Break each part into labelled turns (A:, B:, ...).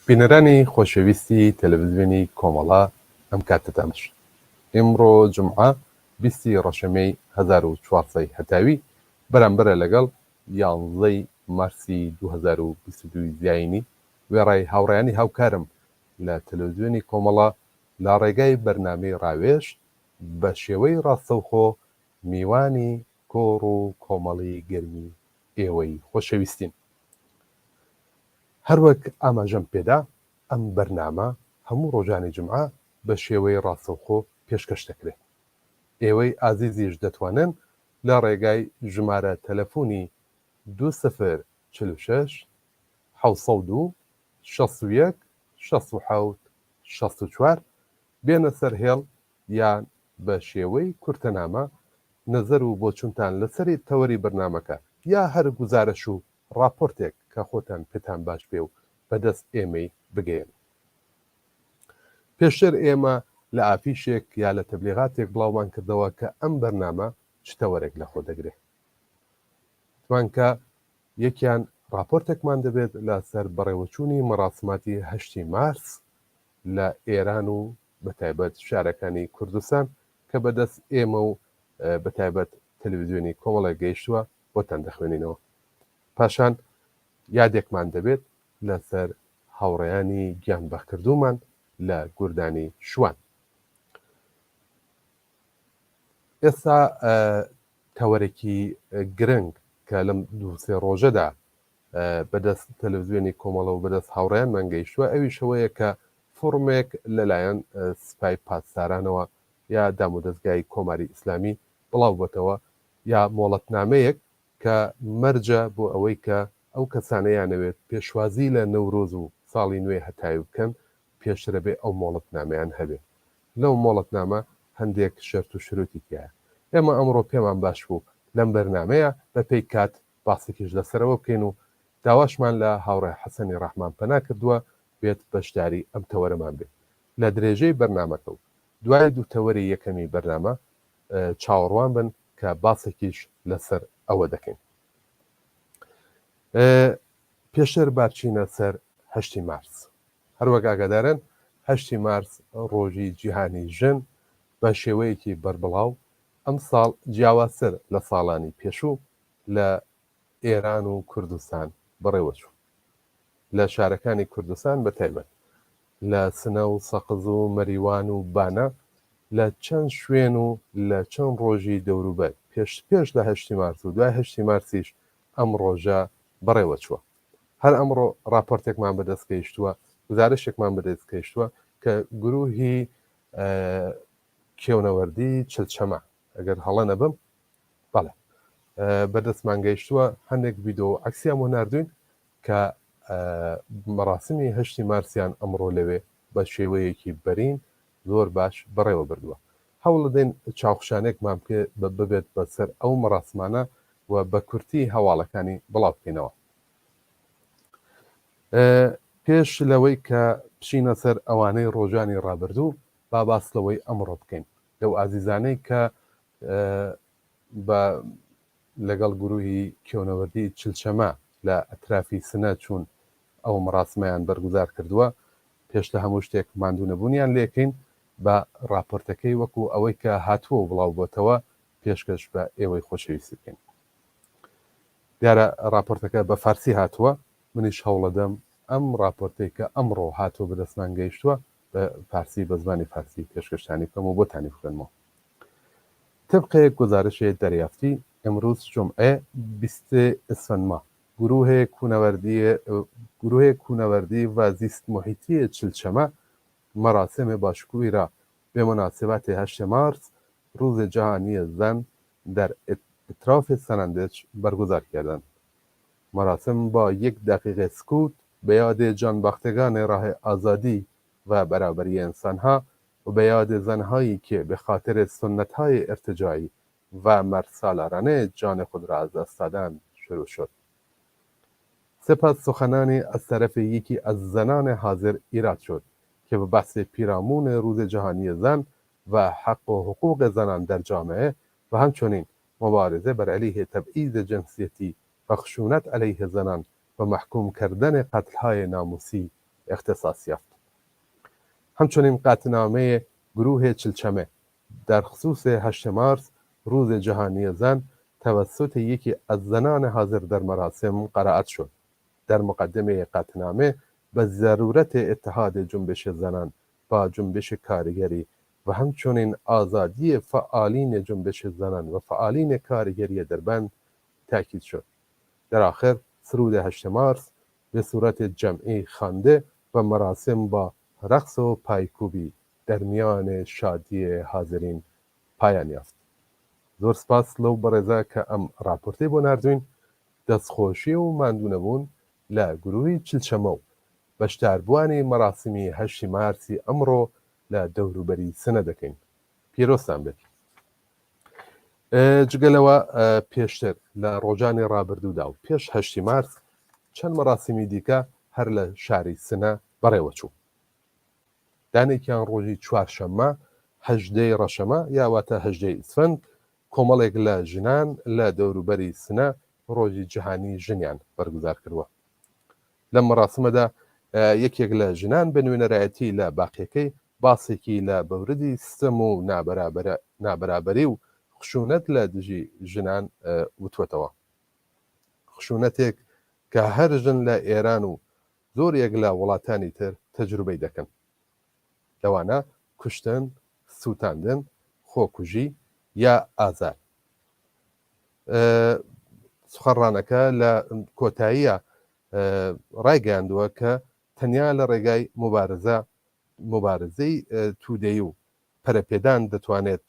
A: بینەرانی خۆشەویستی تەلەڤزیۆنی کۆمەڵە ئەم کاتەتان باش. ئیمڕۆ جومعە بیستی ڕەشەمەی 1400 هەتاوی بەرامبەرە لەگەڵ یانزەی مارسی 2022 زایینی وێڕای هاوڕێیانی هاوکارم لە تەلەڤزیۆنی کۆمەڵە لە ڕێگای بەرنامەی ڕاوێژ بە شێوەی ڕاستەوخۆ میوانی کۆڕ و کۆمەڵی گەرمی ئێوەی خۆشەویستین. هەروەک ئاماژەم پێدا ئەم بەرنامە هەموو ڕۆژانی جومعە بە شێوەی ڕاستەوخۆ پێشکەش دەکرێت. ئێوەی ئازیزیش دەتوانن لە ڕێگای ژمارە تەلەفونی دوو سفر 46 702 61 67 64 بێنە سەر هێڵ یان بە شێوەی کورتەنامە نەزەر و بۆچونتان لە سەری تەوەری بەرنامەکە یا هەر گوزارش و ڕاپۆرتێک کە خۆتان پێتان باش بێ و بە دەست ئێمەی بگەیەنن. پێشتر ئێمە لە ئافیشێک یا لە تەبلیغاتێک بڵاومان کردەوە کە ئەم بەرنامە چ تەوەرێک لە خۆ دەگرێ. وتمان کە یەکیان ڕاپۆرتێکمان دەبێت لە سەر بەڕێوەچوونی مەڕاسماتی هەشتی مارس لە ئێران و بە تایبەت شارەکانی کوردستان کە بە دەست ئێمە و بە تایبەت تەلەڤیزیۆنی کۆمەڵە گەیشتووە بۆتان دەخوێنینەوە. پاشان یادێکمان دەبێت لەسەر هاوڕێیانی گیانبەختکردوومان لە گوردانی شوان. ئێستا تەوەرێکی گرنگ کە لەم دوو سێ ڕۆژەدا بەدەست تەلەڤزیۆنی کۆمەڵە و بەدەست هاوڕێیانمان گەیشتووە ئەویش ئەوەیە کە فۆڕمێک لەلایەن سپای پاسدارانەوە یا دامودەزگای کۆماری ئیسلامی بڵاو بۆتەوە یا مۆڵەتنامەیەک کە مەرجە بۆ ئەوەی کە ئەو کەسانە یانەوێت پێشوازی لە نەورۆز و ساڵی نوێ هەتاوی بکەن پێشترە بێ ئەو مۆڵەتنامەیان هەبێ. لەو مۆڵەتنامە هەندێک شەرت و شروتی تیایە. ئێمە ئەمڕۆ پێمان باش بوو لەم بەرنامەیە بە پێی کات باسێکیش لەسەرەوە بکەین و داواشمان لە هاوڕێ حەسەنی ڕەحمان پەنا کردووە بێت بەشداری ئەم تەوەرەمان بێت لە درێژەی بەرنامەکە و دوای دوو تەوەری یەکەمی بەرنامە چاوەڕوان بن کە باسێکیش لەسەر ئەوە دەکەین. پێشتر با بچینە سەر هەشتی مارس. هەروەک ئاگادارن هەشتی مارس ڕۆژی جیهانی ژن بە شێوەیەکی بەربڵاو ئەمساڵ جیاوازتر لە ساڵانی پێشوو لە ئێران و کوردستان بەڕێوەچوو. لە شارەکانی کوردستان بە تایبەت لە سنە و سەقز و مەریوان و بانە لە چەند شوێن و لە چەند ڕۆژی دەوروبەر پێش پێش لە هەشتی مارس و دوای هەشتی مارسیش ئەم ڕۆژە بەڕێوەچووە. هەر ئەمڕۆ ڕاپۆرتێکمان بەدەست گەیشتووە، گوزارشێکمان بەدەست گەیشتووە کە گروهی کێونەوەردی چلچەمە ئەگەر هەڵە نەبم بەڵێ بەدەستمان گەیشتووە هەندێک ڤیدۆ و عەکسیان بۆ ناردوین کە مەراسمی هەشتی مارسیان ئەمڕۆ لەوێ بە شێوەیەکی بەرین زۆر باش بەڕێوە بردووە. هەوڵدەدەین چاوخشانێکمان پێ ببێت بەسەر ئەو مەراسمانە و بە کورتی هەواڵەکانی بڵاو بکەینەوە. پێش لەوەی کە بچینە سەر ئەوانەی ڕۆژانی ڕابردوو با باس لەوەی ئەمڕۆ بکەین لەو ئازیزانەی کە بە لەگەڵ گروهی کێونەوەردی چلچەمە لە ئەترافی سنە چوون ئەو مەراسمەیان بەرگوزار کردووە پێش لە هەموو شتێک ماندوو نەبوونیان لێکەین بە ڕاپۆرتەکەی وەکو ئەوەی کە هاتووە و بڵاو بۆتەوە پێشکەش بە ئێوەی خۆشەویستی بکەین. دیارە ڕاپۆرتەکە بە فارسی هاتووە منیش هەوڵەدەم ئەم ڕاپۆرتەی کە ئەمڕۆ هاتووە بەدەستمان گەیشتووە بە فارسی بە زمانی فارسی پێشکەشتانی بکەم و بۆتانی بخوێنمەوە. طبق گزارش دریافتی امروز جمعه 20 اسفند ماه گروه کوهنوردی گروه کوهنوردی و زیست محیطی چلچمه مراسم باشکوهی را به مناسبت 8 مارس روز جهانی زن در اطراف سنندج برگزار کردند. مراسم با یک دقیقه سکوت به یاد جانباختگان راه آزادی و برابری انسانها و به یاد زنهایی که به خاطر سنتهای ارتجاعی و مردسالارانه جان خود را از دست دادند شروع شد. سپس سخنانی از طرف یکی از زنان حاضر ایراد شد که به بحث پیرامون روز جهانی زن و حق و حقوق زنان در جامعه و همچنین مبارزه بر علیه تبعیض جنسیتی و خشونت علیه زنان و محکوم کردن قتلهای ناموسی. اختصاص یافت. همچنین قطعنامه گروه چلچمه در خصوص 8 مارس روز جهانی زن توسط یکی از زنان حاضر در مراسم قرائت شد. در مقدمه قطعنامه به ضرورت اتحاد جنبش زنان با جنبش کارگری و همچنین آزادی فعالین جنبش زنان و فعالین کارگری در بند تاکید شد. در آخر سرود 8 مارس به صورت جمعی خوانده و مراسم با رقص و پایکوبی در میان شادی حاضرین پایان یافت. زۆر سپاس لەو بەڕێزە کە ئەم ڕاپۆرتەی بۆ ناردووین. دەستخۆشی و ماندوونەبوون لە گرووهی چلچەمە و بەشداربووانی مەراسیمی هەشتی مارسی ئەمڕۆ لە دەوروبەری سنە دەکەین. پیرۆزتان بێت. جگە لەوە پێشتر لە ڕۆژانی ڕابردوودا و پێش هەشتی مارس چەند مەراسیمی دیکە هەر لە شاری سنە بەڕێوەچوو. دانێکیان ڕۆژی چوارشەممە هەژدەی ڕەشەمە یا واتە هەژدەی ئیسفەند کۆمەڵێک لە ژنان لە دەوروبەری سنە ڕۆژی جیهانی ژنیان بەرگوزار کردووە. لەم مەراسمەدا یەکێک لە ژنان بە نوێنەرایەتی لە باقیەکەی باسێکی لە بەوردی ستەم و نابەرابەری و خشونەت لە دژی ژنان وتوەتەوە. خشونەتێک کە هەر ژن لە ئێران و زۆریەک لە وڵاتانی تر تەجروبەی دەکەن. لەوانە کوشتن، سوتاندن، خۆکوژی یا ئازار. سوخەنڕانەکە لە کۆتاییا ڕایگەیاندووە کە تەنیا لە ڕێگای موبارزە موبارزەی تودەیی و پەرەپێدان دەتوانێت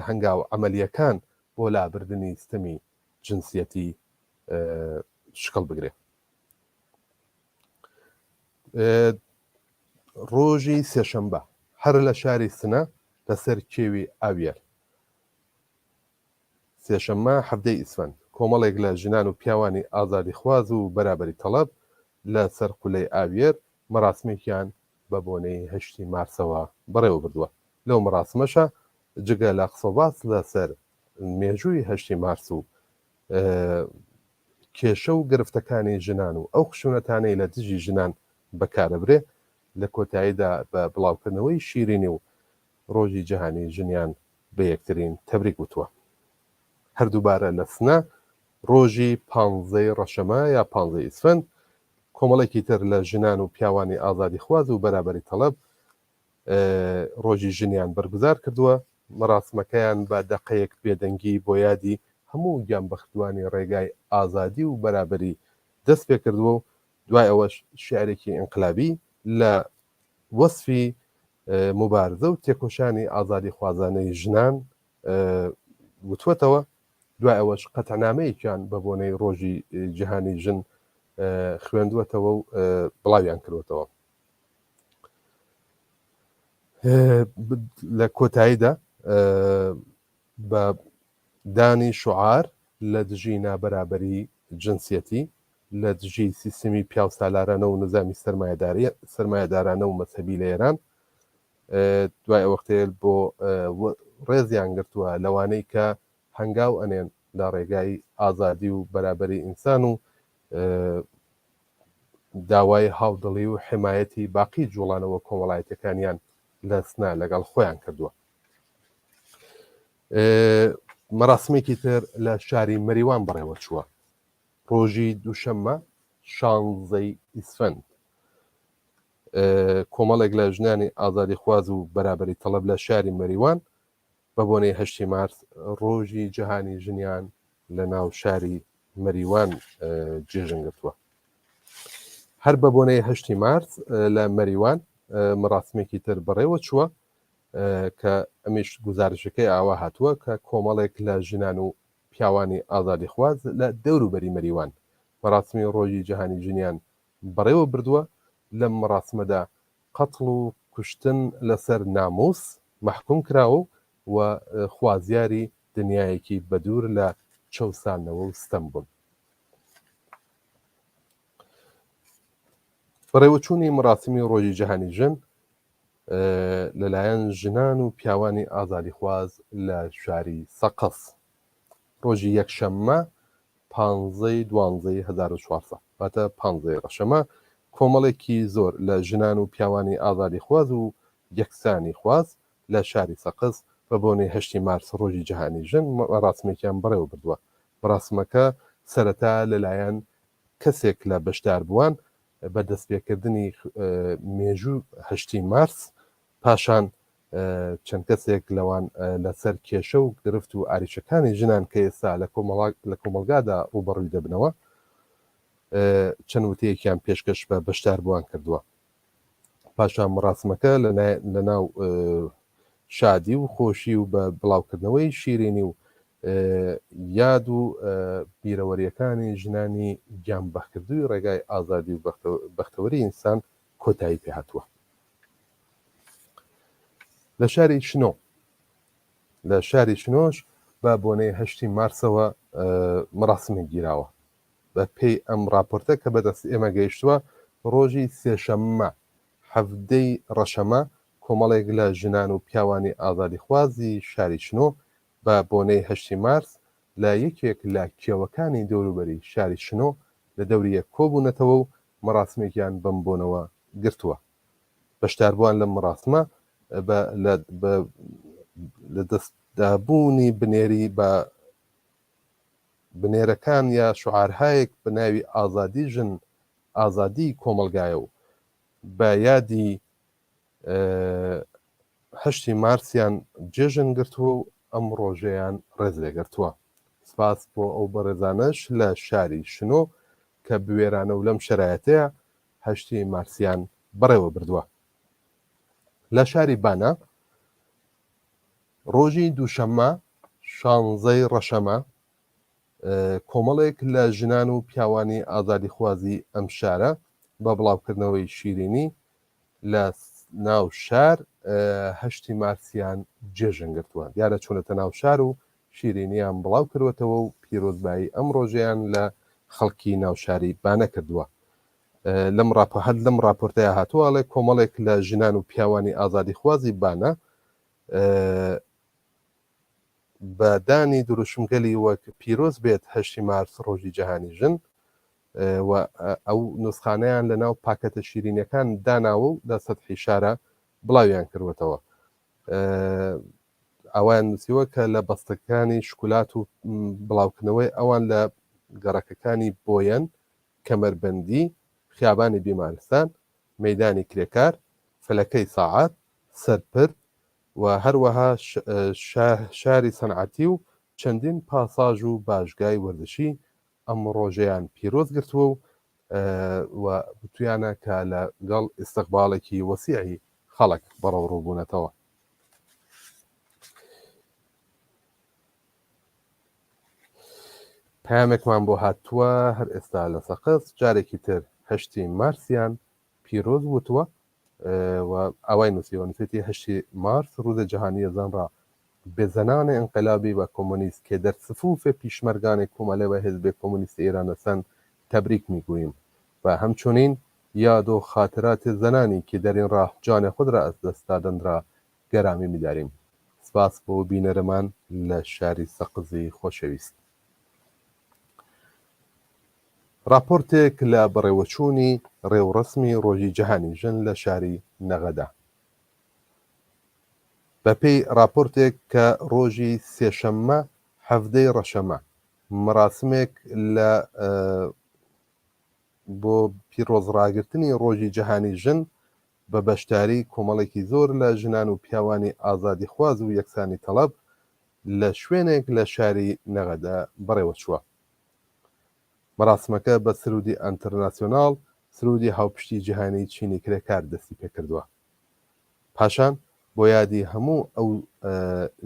A: هەنگاوە عەمەلییەکان بۆ لابردنی ستەمی جنسیەتی شکڵ بگرێ. ڕۆژی سێشەمبە هەر لە شاری سنە لەسەر کێوی ئاویەر سێشەممە حەڤدەی ئیسفەند، کۆمەڵێک لە ژنان و پیاوانی ئازادیخواز و بەرابەری تەڵەب لە سەر قولەی ئاویەر مەراسمێکیان بە بۆنەی هەشتی مارسەوە بەڕێوە بردووە. لەو مەراسمەشا جگە لە قسەوباس لە سەر مێژووی هەشتی مارس و کێشە و گرفتەکانی ژنان و ئەو خشونەتانەی لە دژی ژنان بەکارەبرێ، لە کۆتاییدا بە بڵاوکردنەوەی شیرینی و ڕۆژی جیهانی ژنیان بە یەکترین تەبریک وتووە. هەر دووبارە لە سنە ڕۆژی پانزەی ڕەشەمە یا پانزەی ئیسفەند کۆمەڵێکی تر لە ژنان و پیاوانی ئازادیخواز و بەرابەری تەڵەب ڕۆژی ژنیان بەرگوزار کردووە، مەراسمەکەیان بە دەقەیەک بێدەنگی بۆ یادی هەموو گیانبەختدوانی ڕێگای ئازادی و بەرابەری دەست پێکردووە و دوای ئەوەش شیعرێکی ئینقلابی لە وەسفی موبارزە و تێکۆشانی ئازادیخوازانەی ژنان وتووەتەوە، دوای ئەوەش قەتعنامەیەکیان بە بۆنەی ڕۆژی جیهانی ژن خوێندووەتەوە و بڵاویان کردووەتەوە. لە کۆتاییدا بە دانی شوعار لە دژی نابەرابەری جنسیەتی، لە دژی سیستمی پیاوسالارانە و نزامی سەرمایەدارانە و مەزهەبی لە ئێران، دوای ئەوەختەیل بۆ ڕێزیان گرتووە لەوانەی کە هەنگاو ئەنێن لە ڕێگای ئازادی و بەرابەری ئینسان و داوای هاودڵی و حمایەتی باقی جوڵانەوە کۆمەڵایەتیەکانیان لە سنە لەگەڵ خۆیان کردووە. مەراسمێکی تر لە شاری مەریوان بەڕێوە چووە. ڕۆژی دووشەممە شانزەی ئیسفەند کۆمەڵێک لە ژنانی ئازادیخواز و بەرابەری تەڵەب لە شاری مەریوان بە بۆنەی هەشتی مارس ڕۆژی جیهانی ژنیان لە ناو شاری مەریوان جێژن گرتووە. هەر بە بۆنەی هەشتی مارس لە مەریوان مەراسمێکی تر بەڕێوە چووە کە ئەمیش گوزارشەکەی ئاوا هاتووە کە کۆمەڵێک لە ژنان و پیاوانی ئازادیخواز لە دەوروبەری مەریوان مەراسمی ڕۆژی جیهانی ژنیان بەڕێوە بردووە، لەم مەراسمەدا قەتڵ و کوشتن لەسەر ناموس مەحکوم کراوە و خوازیاری دنیایەکی بەدوور لە چەوساندنەوە و ستەم بوون. بەڕێوەچوونی مەراسمی ڕۆژی جیهانی ژن لەلایەن ژنان و پیاوانی ئازادیخواز لە شاری سەقز ڕۆژی یەکشەممە پانزەی دوانزەی 1400 واتە پانزەی ڕەشەمە. کۆمەڵێکی زۆر لە ژنان و پیاوانی ئازادیخواز و یەکسانیخواز لە شاری سەقز بە بۆنەی هەشتی مارس ڕۆژی جیهانی ژن مەراسمێکیان بەڕێوە بردووە. مەراسمەکە سەرەتا لەلایەن کەسێک لە بەشداربووان بە دەستپێکردنی مێژوو هەشتی مارس، پاشان چەند کەسێک لەوان لەسەر کێشە و گرفت و ئاریشەکانی ژنان کە ئێستا لە کۆمەڵگادا ڕووبەڕووی دەبنەوە، چەند وتەیەکیان پێشکەش بە بەشداربووان کردووە. پاشان مەراسمەکە لە ناو شادی و خۆشی و بە بڵاوکردنەوەی شیرینی و یاد و بیرەوەرییەکانی ژنانی گیانبەختکردووی ڕێگای ئازادی و بەختەوەری ئینسان کۆتایی پێهاتووە. لە شاری شنۆ لە شاری شنۆش بە بۆنەی هەشتی مارسەوە مەراسمێک گیراوە. بە پێی ئەم ڕاپۆرتە کە بە دەست ئێمە گەیشتووە، ڕۆژی سێشەممە حەڤدەی ڕەشەمە کۆمەڵێک لە ژنان و پیاوانی ئازادیخوازی شاری شنۆ بە بۆنەی هەشتی مارس لە یەکێک لە کێوەکانی دەوروبەری شاری شنۆ لە دەوری یەک کۆبوونەتەوە و مەراسمێکیان بەم بۆنەوە گرتووە. بەشداربووان لەم مەراسمە بە لە بە لە دەستدابوونی بنێری بە بنێرەکان یا شوعارهایەک بە ناوی ئازادی ژن ئازادیی کۆمەڵگایە و بە یادی هەشتی مارسیان جێژن گرتووە و ئەم ڕۆژەیان ڕێز لێگرتووە. سپاس بۆ ئەو بەڕێزانەش لە شاری شنۆ کە بوێرانە و لەم شەرایەتەیا هەشتی مارسیان بەڕێوە بردووە. لە شاری بانە ڕۆژی دووشەممە شانزەی ڕەشەمە کۆمەڵێک لە ژنان و پیاوانی ئازادیخوازی ئەم شارە بە بڵاوکردنەوەی شیرینی لە ناو شار هەشتی مارسیان جێژن گرتووە. دیارە چوونەتە ناو شار و شیرینیان بڵاو کردووەتەوە و پیرۆزبایی ئەم ڕۆژەیان لە خەڵکی ناو شاری بانە کردووە. لەم ڕاپۆ هەر لەم ڕاپۆرتەیا هاتووە ئەڵێ کۆمەڵێک لە ژنان و پیاوانی ئازادیخوازی بانە بە دانی دروشمگەلی وەک پیرۆز بێت هەشتی مارس ڕۆژی جیهانی ژن و ئەو نوسخانەیان لە ناو پاکەتە شیرینیەکان داناوە و لە سەتحی شارە بڵاویان کردوەتەوە. ئاوایان نووسیوە کە لە بەستەکانی شکولات و بڵاوکردنەوەی ئەوان لە گەڕەکەکانی بۆیەن، کەمەربەندی، خیابانی بیمارستان، مەیدانی کرێکار، فەلەکەی ساعات، سەرپرد و هەروەها شاری سەنعەتی و چەندین پاساژ و باشگای وەرزشی ئەم ڕۆژەیان پیرۆز گرتووە و و وتویانە کە لە گەڵ ئیستقباڵێکی وەسیعی خەڵک بەڕەوڕوو بوونەتەوە. پەیامێکمان بۆ هاتووە هەر ئێستا لە سەقز جارێکی تر هەشتی مارسیان پیرۆز وتووە و ئاوای نووسیوە نووسێتی هەشتی مارس روز جهانی زن را به زنان انقلابی و کمونیست که در صفوف پیشمرگان کومله و حزب کمونیست ایران هستند تبریک میگوییم و همچنین یاد و خاطرات زنانی که در این راه جان خود را از دست دادند را گرامی میداریم. سپاس بۆ بینەرەمان لە شاری سەقزی خۆشەویست. ڕاپۆرتێک لە بەڕێوەچوونی ڕێوڕەسمی ڕۆژی جیهانی ژن لە شاری نەغەدە. بەپێی ڕاپۆرتێک کە ڕۆژی سێشەممە حەڤدەی ڕەشەمە مەراسمێک لە بۆ پیرۆزڕاگرتنی ڕۆژی جیهانی ژن بە بەشداری کۆمەڵێکی زۆر لە ژنان و پیاوانی ئازادیخواز و یەکسانی تەڵەب لە شوێنێک لە شاری نەغەدە بەڕێوەچووە. مەراسمەکە بە سروودی ئەنتەرناسیۆناڵ، سروودی هاوپشتی جیهانی چینی کرێکار دەستی پێکردووە. پاشان بۆ یادی هەموو ئەو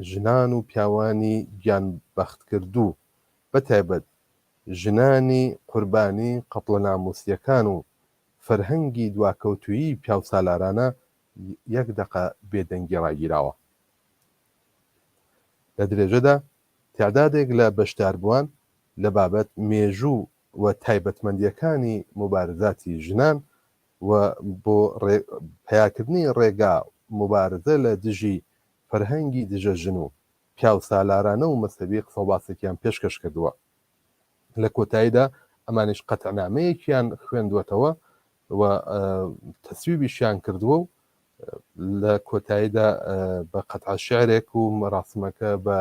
A: ژنان و پیاوانی گیانبەختکردوو، بە تایبەت ژنانی قوربانی قەتڵە ناموسییەکان و فەرهەنگی دواکەوتوویی پیاوسالارانە یەک دەقە بێدەنگی ڕاگیراوە. لە درێژەدا تیعدادێک لە بەشداربووان لە بابەت مێژوو و تایبەتمەندییەکانی موبارزاتی ژنان و بۆ پەیاکردنی ڕێگا موبارزە لە دژی فەرهەنگی دژە ژن و پیاوسالارانە و مەزهەبی قسەوباسێکیان پێشکەش کردووە. لە کۆتاییدا ئەمانیش قەتعنامەیەکیان خوێندووەتەوە. و تەسویبیشیان کردووە و لە کۆتاییدا بە قەتعە شعرێک و مەراسمەکە بە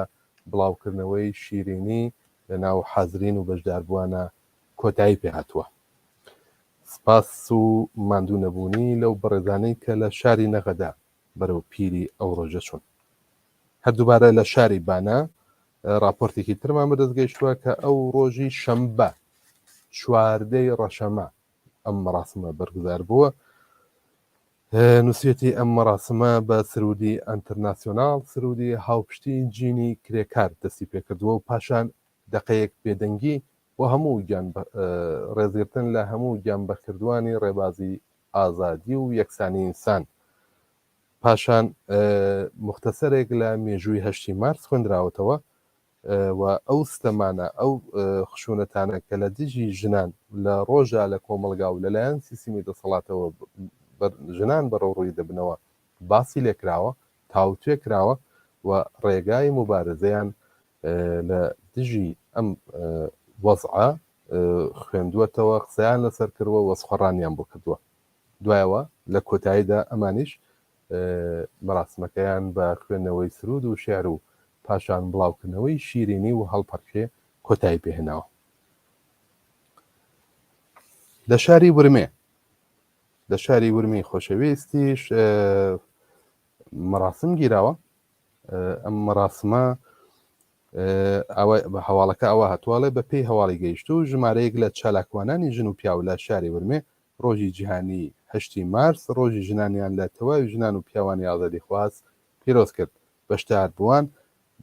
A: بڵاوکردنەوەی شیرینی لە ناو حازرین و بەشداربووانە کۆتایی پێهاتووە. سپاس و ماندوو نەبوونی لەو بەڕێزانەی کە لە شاری نەغەدە بەرەو پیری ئەو ڕۆژە چوون. هەر دووبارە لە شاری بانە ڕاپۆرتێکی ترمان بەدەست گەیشتووە کە ئەو ڕۆژی شەمبە چواردەی ڕەشەمە ئەم مەراسمە بەرگوزار بووە. نووسیەتی ئەم مەراسمە بە سرودی ئەنترناسیۆناڵ، سرودی هاوپشتی جینی کرێکار دەستی پێکردووە و پاشان دەقەیەک بێدەنگی بۆ هەموو گیان ڕێزگرتن لە هەموو گیانبەختکردووانی ڕێبازی ئازادی و یەکسانی ئینسان. پاشان موختەسەرێک لە مێژووی هەشتی مارس خوێندراوەتەوە و ئەو ستەمانە، ئەو خشونەتانە کە لە دژی ژنان لە ڕۆژا لە کۆمەڵگا و لەلایەن سیستمی دەسەڵاتەوە ژنان بەرەوڕووی دەبنەوە باسی لێکراوە، تاوتوێ کراوە و ڕێگای موبارزەیان لە دژی ئەم وەزعە خوێندووەتەوە، قسەیان لەسەر کردووە و سخوەڕانیان بۆ کردووە. دوایەوە لە کۆتاییدا ئەمانیش مەراسمەکەیان بە خوێندنەوەی سروود و شیعر و پاشان بڵاوکردنەوەی شیرینی و هەڵپەڕکێ کۆتایی پێهێناوە. لە شاری ورمێ لە شاری ورمێی خۆشەویستیش مەراسم گیراوە. ئەم مەراسمە هەواڵەکە ئەوە هاتووە بە پێی هەواڵی گەیشتوو ژمارەیەک لە چالاکوانانی ژن و پیاو لە شاری ورمێ ڕۆژی جیهانی هەشتی مارس ڕۆژی ژنانیان لە تەواوی ژنان و پیاوانی ئازادیخواز پیرۆز کرد. بەشداربووان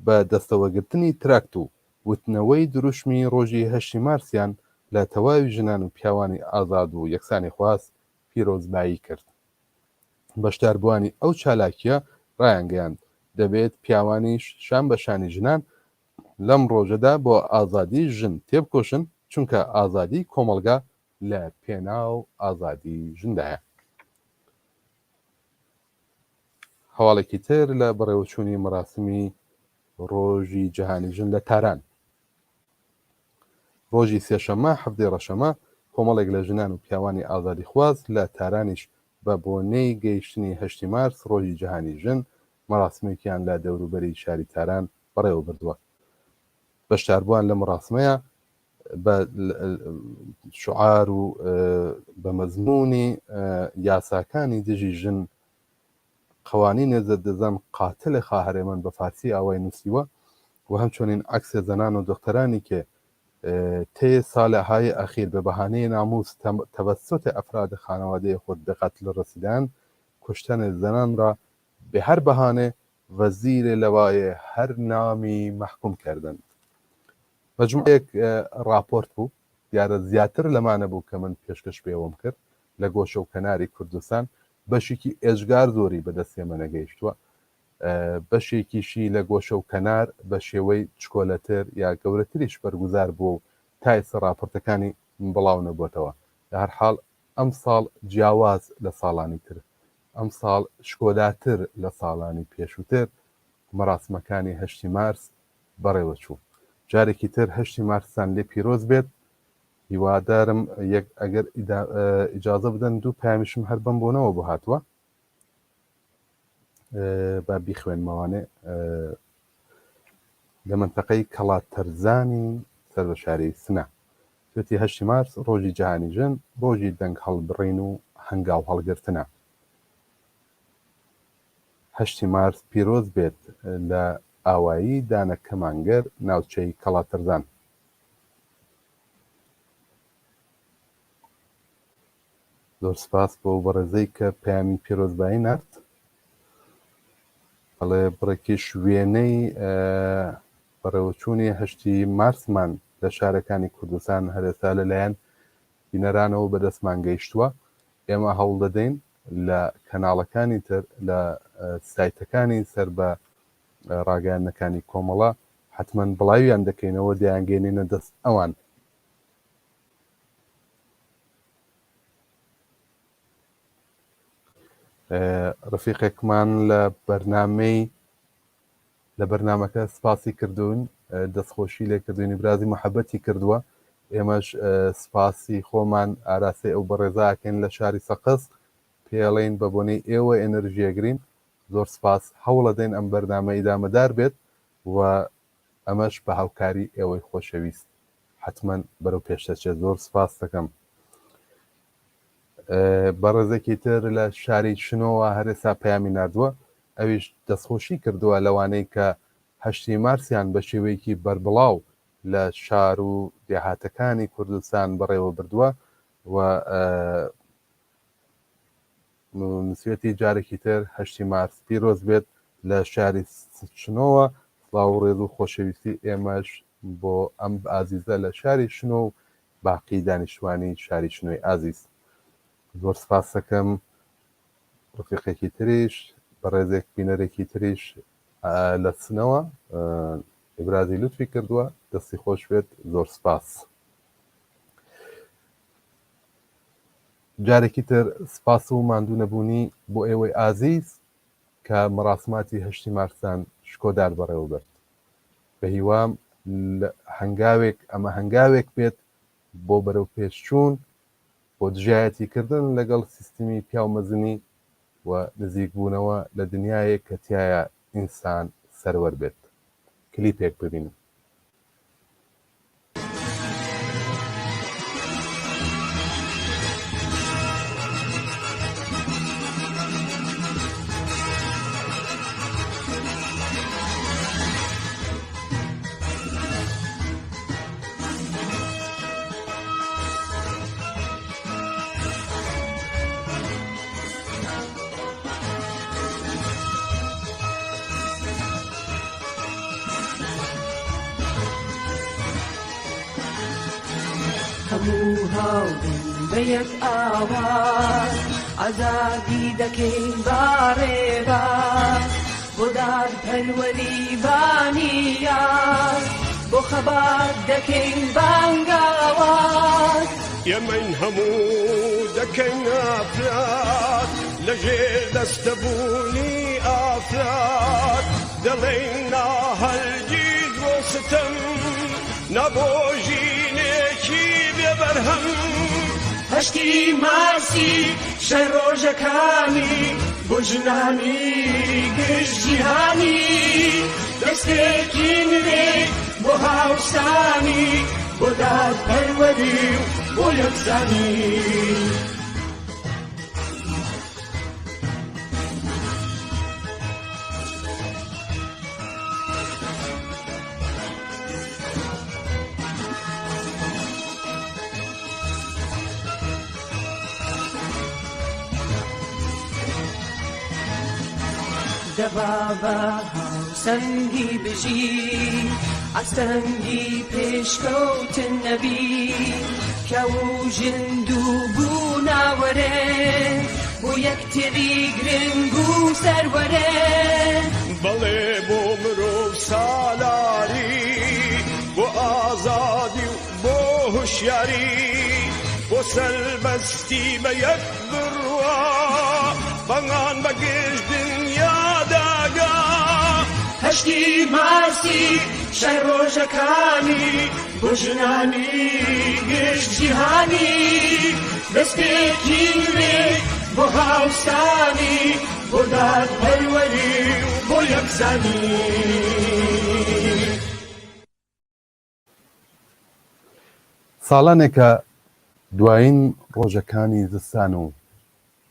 A: بە دەستەوەگرتنی تراکت و وتنەوەی دروشمی ڕۆژی هەشتی مارسیان لە تەواوی ژنان و پیاوانی ئازاد و یەکسانیخواز پیرۆزبایی کرد. بەشداربووانی ئەو چالاکییە ڕایانگەیاند، دەبێت پیاوانیش شان بە شانی ژنان لەم ڕۆژەدا بۆ ئازادیی ژن تێبکۆشن، چونکە ئازادیی کۆمەڵگا لە پێناو ئازادیی ژندایە. هەواڵێکی تر لە بەڕێوەچوونی مەراسمی ڕۆژی جیهانی ژن لە تاران. ڕۆژی سێشەممە حەڤدەی ڕەشەمە کۆمەڵێک لە ژنان و پیاوانی ئازادیخواز لە تارانیش بە بۆنەی گەیشتنی هەشتی مارس ڕۆژی جیهانی ژن مەراسمێکیان لە دەوروبەری شاری تاران بەڕێوە بردووە. بەشداربووان لەم مەراسمەیا بە شوعار و بە مەزموونی یاساکانی دژی ژن قوانین ضد زن قاتل خواهر من بە فارسی ئاوای نووسیوە و همچنین عکس زنان و دخترانی که طی سالهای اخیر به بهانه ناموس توسط افراد خانواده خود به قتل رسیدند کشتن زنان را به هر بهانه و زیر لوای هر نامی محکوم کردند. مەجموعەیەک ڕاپۆرت بوو، دیارە زیاتر لەمانە بوو کە من پێشکەش پێوەم کرد لە گۆشە و کەناری کوردستان، بەشێکی ئێجگار زۆری بە دەست ئێمە نەگەیشتووە، بەشێکیشی لە گۆشە و کەنار بە شێوەی چکۆلەتر یا گەورەتریش بەرگوزار بووە و تا ئێستا ڕاپۆرتەکانی بڵاو نەبووەتەوە. لە هەر حاڵ ئەمساڵ جیاواز لە ساڵانی تر، ئەمساڵ شکۆدارتر لە ساڵانی پێشووتر مەراسمەکانی هەشتی مارس بەڕێوەچوو. جارێکی تر هەشتی مارستان لێ پیرۆز بێت. هیوادارم یەک ئەگەر ئیجازە بدەن دوو پەیامیشم هەر بەم بۆنەوە بۆ هاتووە با بیخوێنمەوانێ لە مەنتەقەی کەڵات تەرزانی سەر بە شاری سنە توێتی هەشتی مارس ڕۆژی جیهانی ژن ڕۆژی دەنگ هەڵبڕین و هەنگاو هەڵگرتنە هەشتی مارس پیرۆز بێت لە ئاوایی دانە کەمانگەر ناوچەی کەڵاتەرزان. زۆر سپاس بۆ بەڕێزەی کە پەیامی پیرۆزبایی نارد. بەڵێ بڕێکیش وێنەی بەڕێوەچوونی هەشتی مارسمان لە شارەکانی کوردستان هەرێستا لەلایەن بینەرانەوە بەدەستمان گەیشتووە. ئێمە هەوڵ دەدەین لە کەناڵەکانی تر لە سایتەکانی سەر بە ڕاگەیاندنەکانی کۆمەڵە حەتمەن بڵاویان دەکەینەوە دەیانگەینینە دەست ئەوان. ڕفیقێکمان لە بەرنامەی لە بەرنامەکە سپاسی کردوون دەستخۆشی لێ کردوین برازی محەبەتی کردووە. ئێمەش سپاسی خۆمان ئاراستەی ئەو بەڕێزە ئەکەین لە شاری سەقز پێڵێین بە بۆنەی ئێوە ئێنرژی ئەگرین زۆر سپاس هەوڵەدەین ئەم بەرنامە ئیدامەدار بێت و ئەمەش بە هاوکاری ئێوەی خۆشەویست حەتمەن بەرەو پێش دەچێت زۆر سپاس دەکەم. بەڕێزێکی تر لە شاری شنۆوە هەرێسا پەیامی ناردووە ئەویش دەستخۆشی کردووە لەوانەی کە هەشتی مارسیان بە شێوەیەکی بەربڵاو لە شار و دێهاتەکانی کوردستان بەڕێوە بردووە و نووسیویەتی جارێکی تر هەشتی مارس پیرۆز بێت لە شاری شنۆوە سڵاو و ڕێز و خۆشەویستی ئێمەش بۆ ئەم ئازیزە لە شاری شنۆ و باقی دانیشتوانی شاری شنۆی ئازیز زۆر سپاس دەکەم ڕفیقێکی تریش بەڕێزێک بینەرێکی تریش لە سنەوە ئیبرازی لوتفی کردووە دەستی خۆش بێت زۆر سپاس. جارێکی تر سپاس و ماندوو نەبوونی بۆ ئێوەی ئازیز کە مەراسماتی هەشتی مارستان شکۆدار بەڕێوە برد. بە هیوام هەنگاوێک ئەمە هەنگاوێک بێت بۆ بەرەو پێشچوون بۆ دژایەتی کردن لەگەڵ سیستمی پیاو مەزنی و نزیک بوونەوە لە دنیایەک کە تیایا ئینسان سەروەر بێت. کلیپێک ببینن.
B: هەموو هاودەنگ بە یەک ئاواز ئازادی دەکەین با ڕێباز بۆ دادپەروەری بانیاز بۆ خەبات دەکەین بانگاواز.
C: ئێمەین هەموو دەکەین ئافرەت لە ژێر دەستەبوونی ئافرەت دەڵێین نا هەرگیز بۆ ستەم نا بۆ ژینێکی بێ بەرهەم.
B: هەشتی مارسی شای ڕۆژەکانی بۆ ژنانی گشت جیهانی دەستێکی نوێ بۆ هاوسانی بۆ دادپەروەری و بۆ یەکسانی. دەبا بە هاوسەنگی بژی ئاستەنگی پێشکەوتن نەبی پیاو و ژن دوو بووناوەرێ بۆ یەکتری گرنگ و سەروەرێ.
C: بەڵێ بۆ مرۆڤ سالاری بۆ ئازادی و بۆ هوشیاری بۆ سەربەستی بە یەک بڕوا بەنگان بە گشت دنیا داگا.
B: هەشتی مارسی شای ڕۆژەکانی بۆ ژنانی گشت جیهانی دەستپێکی نوێ بۆ هاوسانی بۆ دادپەروەری و بۆ یەکسانی.
A: ساڵانێکە دوایین ڕۆژەکانی زستان و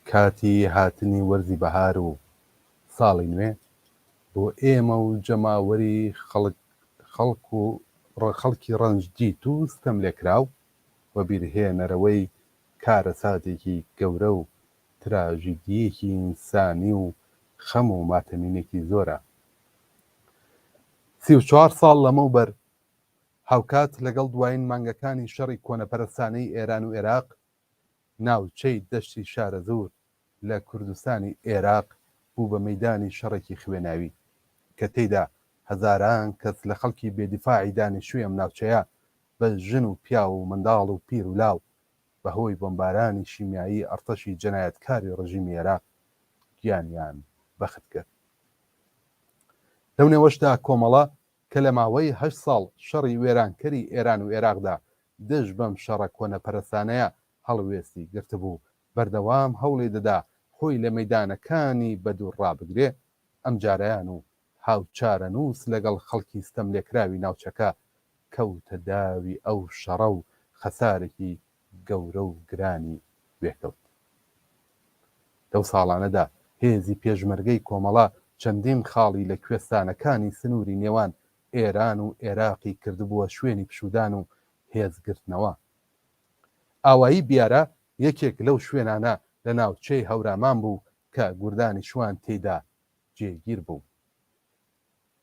A: کاتی هاتنی وەرزی بەهار و ساڵی نوێ بۆ ئێمە و جەماوەری خەڵک خەڵک و خەڵکی ڕەنجدیت و ستەملێکراو وەبیرهێنەرەوەی کارەساتێکی گەورە و تراژیدییەکی ئینسانی و خەم و ماتەمینێکی زۆرە. 34 ساڵ لەمەوبەر هاوکات لەگەڵ دوایین مانگەکانی شەڕی کۆنەپەرستانەی ئێران و ئێراق، ناوچەی دەشتی شارەزوور لە کوردستانی ئێراق بوو بە مەیدانی شەڕێکی خوێناوی کە تێیدا هەزاران کەس لە خەڵکی بێ دیفاعی دانیشتووی ئەم ناوچەیە بە ژن و پیاو و منداڵ و پیر و لاو بە هۆی بۆمبارانی شیمیایی ئەڕتەشی جەنایەتکاری ڕژیمی ئێراق گیانیان بەخت کرد. لەو نێوەشدا کۆمەڵە کە لە ماوەی هەشت ساڵ شەڕی وێرانکەری ئێران و ئێراقدا. دژ بەم شەڕە کۆنەپەرستانەیە هەڵوێستی گرتبوو، بەردەوام هەوڵی دەدا خۆی لە مەیدانەکانی بەدوور ڕابگرێ، ئەمجارەیان و هاوچارەنووس لەگەڵ خەڵکی ستەملێکراوی ناوچەکە کەوتە داوی ئەو شەڕە و خەسارێکی گەورە و گرانی وێکەوت. لەو ساڵانەدا هێزی پێشمەرگەی کۆمەڵە چەندین خاڵی لە کوێستانەکانی سنووری نێوان ئێران و ئێراقی کردبووە شوێنی پشوودان و هێزگرتنەوە. ئاوایی بیارە یەکێک لەو شوێنانە لە ناوچەی هەورامان بوو کە گوردانی شوان تێیدا جێگیر بوو.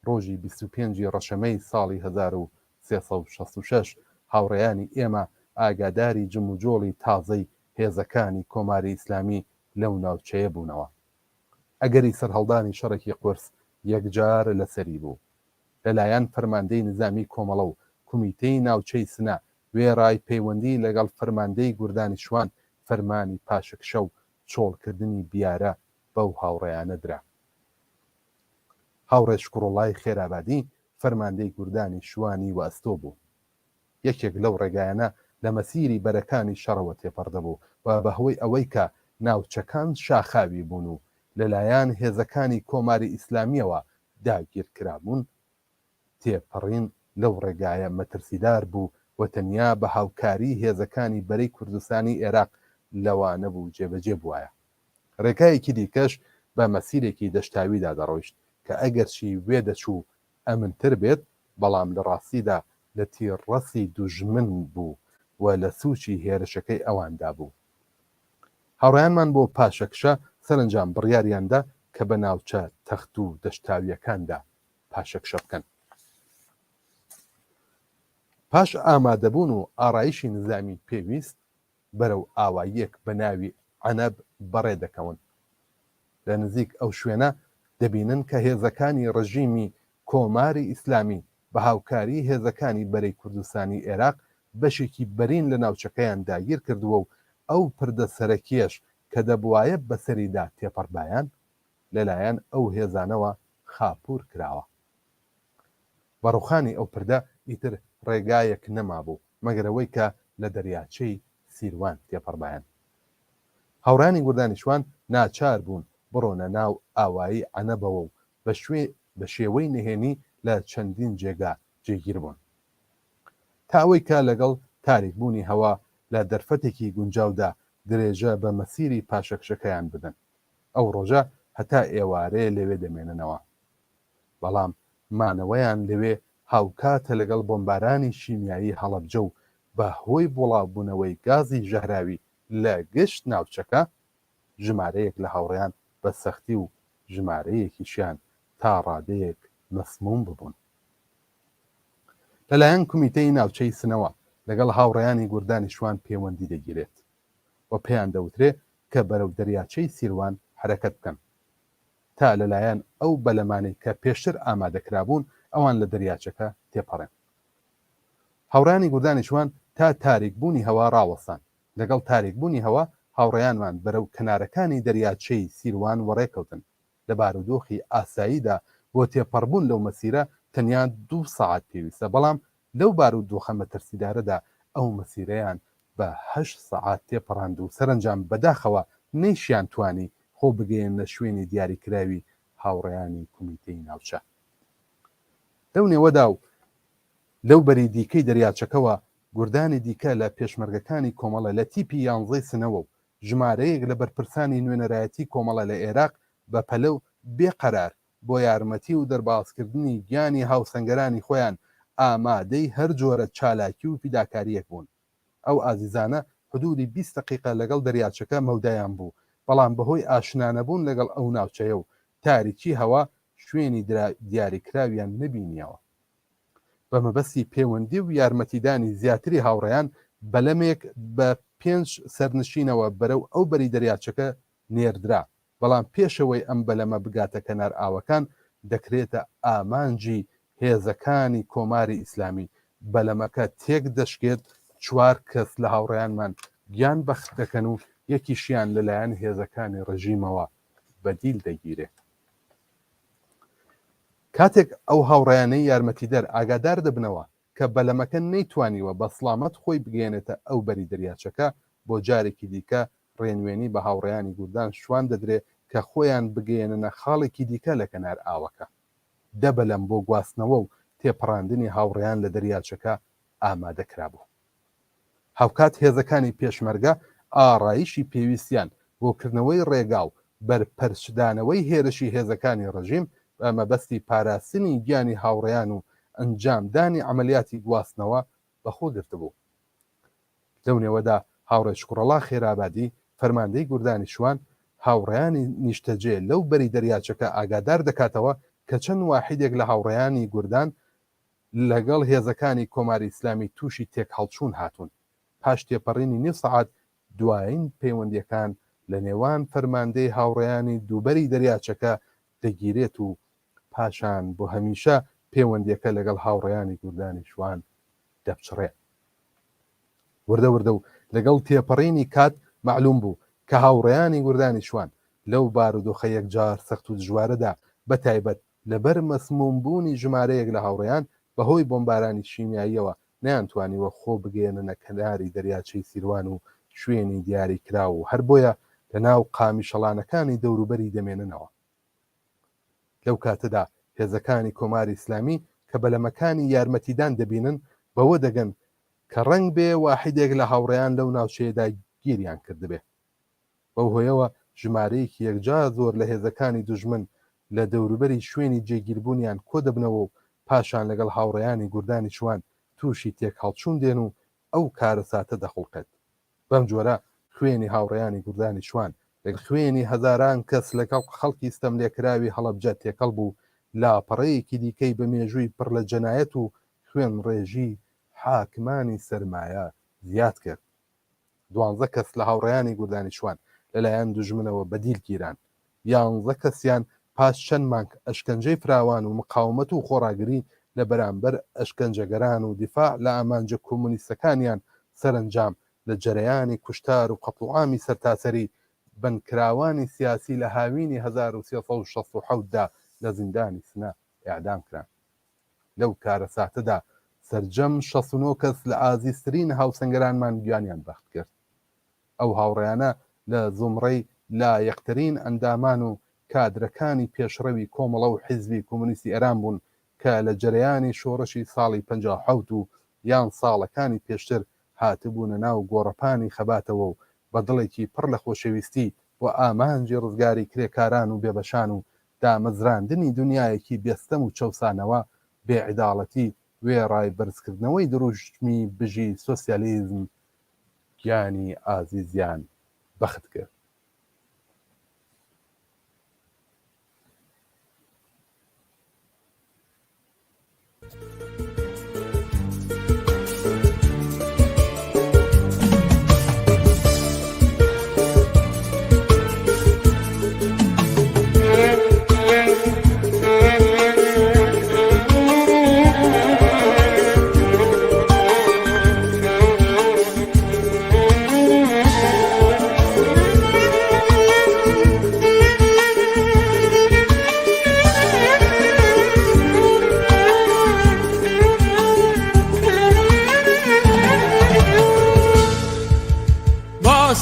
A: ڕۆژی 25 ی ڕەشەمەی ساڵی 1366 هاوڕێیانی ئێمە ئاگاداری جموجۆڵی تازەی هێزەکانی کۆماری ئیسلامی لەو ناوچەیە بوونەوە. ئەگەری سەرهەڵدانی شەڕێکی قورس یەکجار لەسەری بوو. لە لایەن فەرماندەی نیزامی کۆمەڵە و کومیتەی ناوچەی سنە وێڕای پەیوەندی لەگەڵ فەرماندەی گوردانی شوان فەرمانی پاشەکشە و چۆڵکردنی بیارە بەو هاوڕێیانە درا. هاوڕێ شکوڕوڵای خێرابادی فەرماندەی گوردانی شوانی وەئەستۆ بوو. یەکێک لەو ڕێگایانە لە مەسیری بەرەکانی شەڕەوە تێپەڕ دەبوو و بە هۆی ئەوەی کە ناوچەکان شاخاوی بوون و لە لایان هێزەکانی کۆماری ئیسلامییەوە داگیر کرابوون، تێپەڕین لەو ڕێگایە مەترسیدار بوو و تەنیا بە هاوکاریی هێزەکانی بەرەی کوردستانی ئێراق لەوانەبوو جێبەجێ بوایە. ڕێگایەکی دیکەش بە مەسیرێکی دەشتاویدا دەڕۆیشت کە ئەگەرچی وێدەچوو ئەمنتر بێت، بەڵام لە ڕاستیدا لە تیرڕەسی دوژمن بوو و لە سووچی هێرشەکەی ئەواندا بوو. هاوڕێیانمان بۆ پاشەکشە سەرەنجام بڕیاریان دا کە بە ناوچە تەخت و دەشتاوییەکاندا پاشەکشە بکەن. پاش ئامادەبوون و ئارایشی نیزامی پێویست، بەرەو ئاواییەک بە ناوی عەنەب بەڕێ دەکەون. لە نزیک ئەو شوێنە دەبینن کە هێزەکانی ڕژیمی کۆماری ئیسلامی بە هاوکاری هێزەکانی بەرەی کوردستانی ئێراق بەشێکی بەرین لە ناوچەکەیان داگیر کردووە و ئەو پردە سەرەکییەش کە دەبوایە بەسەریدا تێپەڕبایان لەلایەن ئەو هێزانەوە خاپوور کراوە. بە ڕووخانی ئەو پردە ئیتر ڕێگایەک نەمابوو مەگەر ئەوەی کە لە دەریاچەی سیروان تێپەڕبایەن. هاوڕێیانی گوردانی شوان ناچار بوون بڕۆنە ناو ئاوایی عەنەبەوە و بە شێوەی نهێنی لە چەندین جێگا جێگیر بوون. تا ئەوەی کە لەگەڵ تاریک بوونی هەوا لە دەرفەتێکی گونجاودا درێژە بە مەسیری پاشەکشەکەیان بدەن. ئەو ڕۆژە هەتا ئێوارێ لەوێ دەمێننەوە. بەڵام مانەوەیان لەوێ هاوکاتە لەگەڵ بۆمبارانی شیمیایی هەڵەبجە و بە هۆی بڵاوبوونەوەی گازی ژەهراوی لە گشت ناوچەکە، ژمارەیەک لە هاوڕێیان بە سەختی و ژمارەیەکیشیان تا ڕادەیەک مەسمووم ببوون. لەلایەن کومیتەی ناوچەی سنەوە لەگەڵ هاوڕێیانی گوردانی شوان پێوەندی دەگیرێت و پێیان دەوترێ کە بەرەو دەریاچەی سیروان حەرەکەت بکەن. تا لەلایەن ئەو بەلەمانەی کە پێشتر ئامادەکرابوون ئەوان لە دەریاچەکە تێپەڕێن. هاوڕێیانی گوردانی شوان تا تاریک بوونی هەوا ڕاوەستان. لەگەڵ تاریک بوونی هەوا هاوڕێیانمان بەرەو کەنارەکانی دەریاچەی سیروان وەڕێ کەوتن. لە بارودۆخی ئاساییدا بۆ تێپەڕبوون لەو مەسیرە تەنیا دوو سەعات پێویستە، بەڵام لەو بارودۆخە مەترسیدارەدا ئەو مەسیرەیان بە هەشت سەعات تێپەڕاند و سەرەنجام بەداخەوە نەیشیان توانی خۆ بگەیەننە شوێنی دیاریکراوی هاوڕێیانی کومیتەی ناوچە. لەو نێوەدا و لەو بەری دیکەی دەریاچەکەوە گوردانی دیکە لە پێشمەرگەکانی کۆمەڵە لە تیپی یانزەی سنەوە و ژمارەیەک لە بەرپرسانی نوێنەرایەتی کۆمەڵە لە ئێراق بە پەلە و بێ قەرار بۆ یارمەتی و دەربازکردنی گیانی هاوسەنگەرانی خۆیان ئامادەی هەر جۆرە چالاکی و فیداکارییەک بوون. ئەو ئازیزانە حدوودی 20 دەقیقە لەگەڵ دەریاچەکە مەودایان بوو، بەڵام بەهۆی ئاشنانەبوون لەگەڵ ئەو ناوچەیە و تاریکی هەوا شوێنی دیاریکراویان نەبینییەوە. بە مەبەستی پێوەندی و یارمەتیدانی زیاتری هاوڕێیان، بەلەمێک بە پێنج سەرنشینەوە بەرەو ئەو بەری دەریاچەکە نێردرا، بەڵام پێش ئەوەی ئەم بەلەمە بگاتە کەنار ئاوەکان، دەکرێتە ئامانجی هێزەکانی کۆماری ئیسلامی، بەلەمەکە تێک دەشکێت، چوار کەس لە هاوڕێیانمان گیان بەخت دەکەن و یەکیشیان لەلایەن هێزەکانی ڕژیمەوە بە دیل دەگیرێ. کاتێک ئەو هاوڕێیانەی یارمەتیدەر ئاگادار دەبنەوە. کە بەلەمەکە نەیتوانیوە بە سڵامەت خۆی بگەیەنێتە ئەو بەری دەریاچەکە، بۆ جارێکی دیکە ڕێنوێنی بە هاوڕێیانی گوردان شوان دەدرێ کە خۆیان بگەیەننە خاڵێکی دیکە لە کەنار ئاوەکە. دە بەلەم بۆ گواستنەوە و تێپەڕاندنی هاوڕێیان لە دەریاچەکە ئامادە کرابوو. هاوکات هێزەکانی پێشمەرگە ئاڕایشی پێویستیان بۆ کردنەوەی ڕێگا و بەرپەرچدانەوەی هێرشی هێزەکانی ڕژیم بە مەبەستی پاراستنی گیانی هاوڕێیان و ئەنجامدانی عەمەلیاتی گواستنەوە بەخۆ گرتبوو. لەو نێوەدا هاوڕێ شوکڕەڵا خێرئابادی، فەرماندەی گوردانی شوان، هاوڕێیانی نیشتەجێ لەو بەری دەریاچەکە ئاگادار دەکاتەوە کە چەند واحیدێک لە هاوڕێیانی گوردان لەگەڵ هێزەکانی کۆماری ئیسلامی تووشی تێکهەڵچوون هاتوون. پاش تێپەڕینی نیو سەعات دوایین پەیوەندییەکان لە نێوان فەرماندەی هاوڕێیانی دووبەری دەریاچەکە دەگیرێت و پاشان بۆ هەمیشە پێوەندییەکە لەگەڵ هاوڕێیانی گوردانی شوان دەپچڕێ. وردە وردە و لەگەڵ تێپەڕینی کات مەعلووم بوو کە هاوڕێیانی گوردانی شوان لەو بارودۆخە یەکجار سەخت و دژوارەدا بە تایبەت لەبەر مەسمووم بوونی ژمارەیەک لە هاوڕێیان بە هۆی بۆمبارانی شیمیاییەوە نەیانتوانیوە خۆ بگەیەننە کەناری دەریاچەی سیروان و شوێنی دیاری کراو و هەر بۆیە لە ناو قامیشەڵانەکانی دەوروبەری دەمێننەوە. لەو کاتەدا هێزەکانی کۆماری ئیسلامی کە بەلەمەکانی یارمەتیدان دەبینن بەوە دەگەن کە ڕەنگبێ واحیدێک لە هاوڕێیان لەو ناوچەیەدا گیریان کردبێ. بەو هۆیەوە ژمارەیەکی یەکجار زۆر لە هێزەکانی دوژمن لە دەوروبەری شوێنی جێگیربوونیان کۆدەبنەوە و پاشان لەگەڵ هاوڕێیانی گوردانی شوان تووشی تێکهەڵچوون دێن و ئەو کارەساتە دەخوڵقێت. بەم جۆرە خوێنی هاوڕێیانی گوردانی شوان لەگەڵ خوێنی هەزاران کەس لەگەڵ خەڵکی ستەملێکراوی هەڵەبجە تێکەڵ بوو، لاپەڕەیەکی دیکەی بە مێژووی پڕ لە جەنایەت و خوێنڕێژی حاکمانی سەرمایە زیاد کرد. دوانزە کەس لە هاوڕێیانی گوردانی شوان لەلایەن دوژمنەوە بە دیل گیران. یانزە کەسیان پاش چەند مانگ ئەشکەنجەی فراوان و مقاومەت و خۆڕاگری لە بەرامبەر ئەشکەنجەگەران و دیفاع لە ئامانجە کۆمۆنیستەکانیان سەرەنجام لە جەرەیانی کوشتار و قەتڵوعامی سەرتاسەری بەندکراوانی سیاسی لە هاوینی 1367 دا لە زیندانی سنە ئێعدام کران. لەو کارەساتەدا سەرجەم 69 کەس لە ئازیزترین هاوسەنگەرانمان گیانیان بەخت کرد. ئەو هاوڕێیانە لە زومڕەی لایەقترین ئەندامان و کادرەکانی پێشڕەوی کۆمەڵە و حیزبی کۆمۆنیستی ئێران بوون کە لە جەرەیانی شۆڕشی ساڵی 57 و یان ساڵەکانی پێشتر هاتبوونە ناو گۆڕەپانی خەباتەوە و بە دڵێکی پڕ لە خۆشەویستی بۆ ئامانجی ڕزگاری کرێکاران و بێبەشان و دامەزراندنی دونیایەکی بێ ستەم و چەوسانەوە، بێ عیداڵەتی، وێڕای بەرزکردنەوەی دروشمی بژی سۆسیالیزم گیانی ئازیزیان بەخت کرد.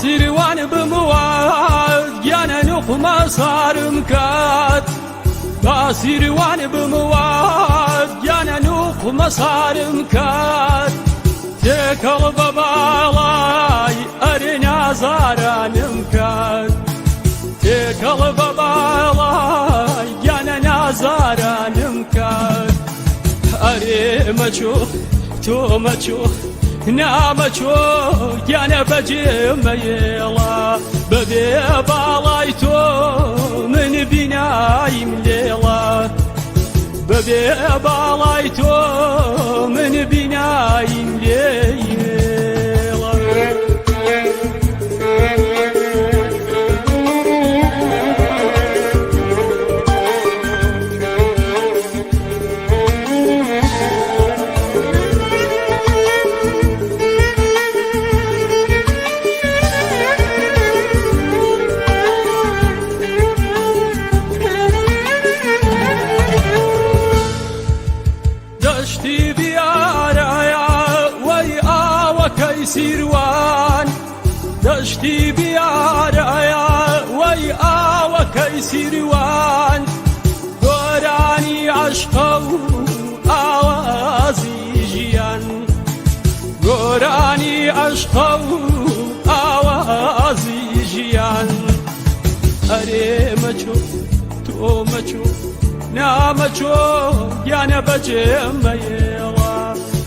D: سیروان بموات گیانە نوقمە سارم کات با سیروان بموات گیانە نوقمە سارم کات تێکەڵ بە باڵای ئەرێ نازارانم کات تێکەڵ بە باڵای گیانە نازارانم کات ئەرێ مەچۆ تۆ مەچۆ نامەچۆ گیانە بەجێ مەیێڵە بەبێ باڵای تۆ من بینایم لێڵە بەبێ باڵای تۆ من بینایم لێڵە. دەشتی بیارە. سیروان دەشتی بیارەیە وەی ئاوەکەی سیروان گۆرانی عەشقە و ئاوازی ژیان گۆرانی عەشقە و ئاوازی ژیان ئەرێ مەچۆ تۆ مەچۆ نامەچۆ گیانە بەجێ مەیێڵە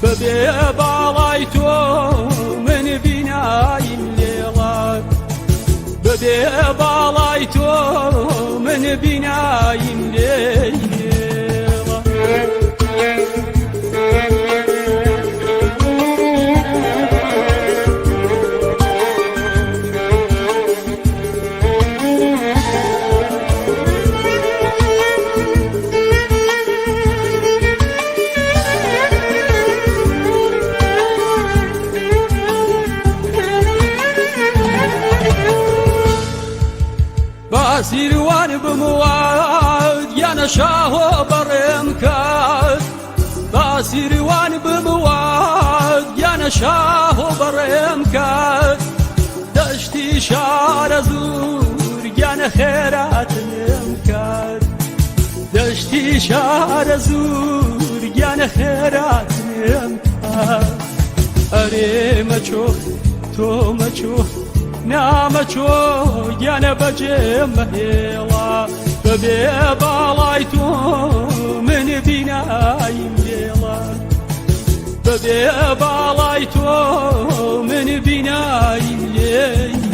D: بەبێ باڵای تۆ من بینایم لێڵە بەبێ باڵای تۆ من بینایم لێڵە. با سیروان بموات گیانە شاهۆ بەڕێم کات با سیروان بموات گیانە شاهۆ بەڕێم کات دەشتی شارەزوور گیانە خێراتم کات دەشتی شارەزوور گیانە خێراتم کات ئەرێ مەچۆ تۆ مەچۆ نامەچۆ گیانە بەجێ مەهێڵە بەبێ باڵای تۆ من بینایم لێڵە بەبێ باڵای تۆ من بینایم لێڵە.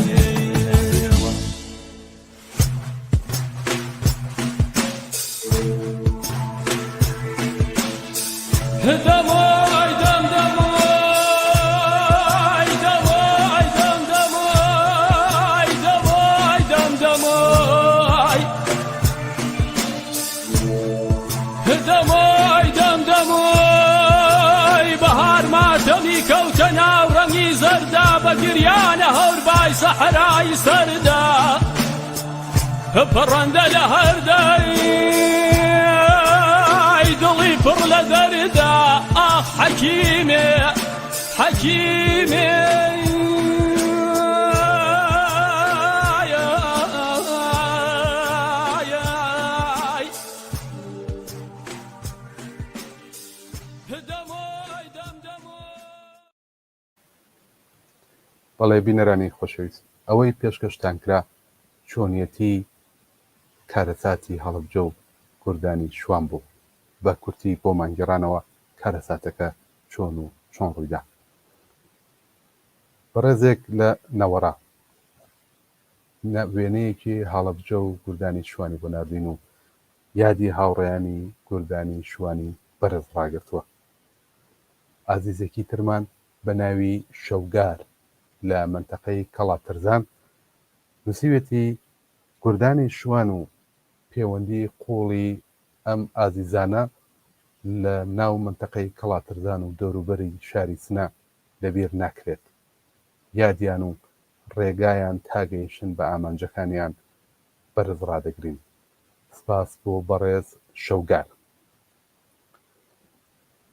D: دەمۆی دەم دەمۆی دەمۆی دەم دەمۆی دەمۆی دەم دەمۆی دەمۆی دەم دەمۆی بەهار ماتەمی کەوتە ناو ڕەنگی زەردا بە گریانە هەور بای سەحرای سەردا پەڕەندە لە هەر دەی دڵی پڕ لە دەردا ئاخ حەکیمێ حەکیمێ.
A: بەڵێ بینەرانی خۆشەویست ئەوەی پێشکەشتان کرا چۆنیەتی کارەساتی هەڵەبجە و گوردانی شوان بوو بە کورتی بۆمان گێڕانەوە کارەساتەکە چۆن و چۆن ڕوویدا. بەڕێزێک لە نەوەڕا وێنەیەکی هەڵەبجە و گوردانی شوانی بۆ ناردین و یادی هاوڕێیانی گوردانی شوانی بەرز ڕاگرتووە. ئازیزێکی ترمان بە ناوی شەوگار لە مەنتەقەی کەڵاترزان نووسیوێتی، گوردانی شوان و پێوەندی قووڵی ئەم ئازیزانە لە ناو مەنتەقەی کەڵاترزان و دەوروبەری شاری سنە لەبیر ناکرێت. یادیان و ڕێگایان تا گەیشتن بە ئامانجەکانیان بەرز ڕادەگرین. سپاس بۆ بەڕێز شەوگار.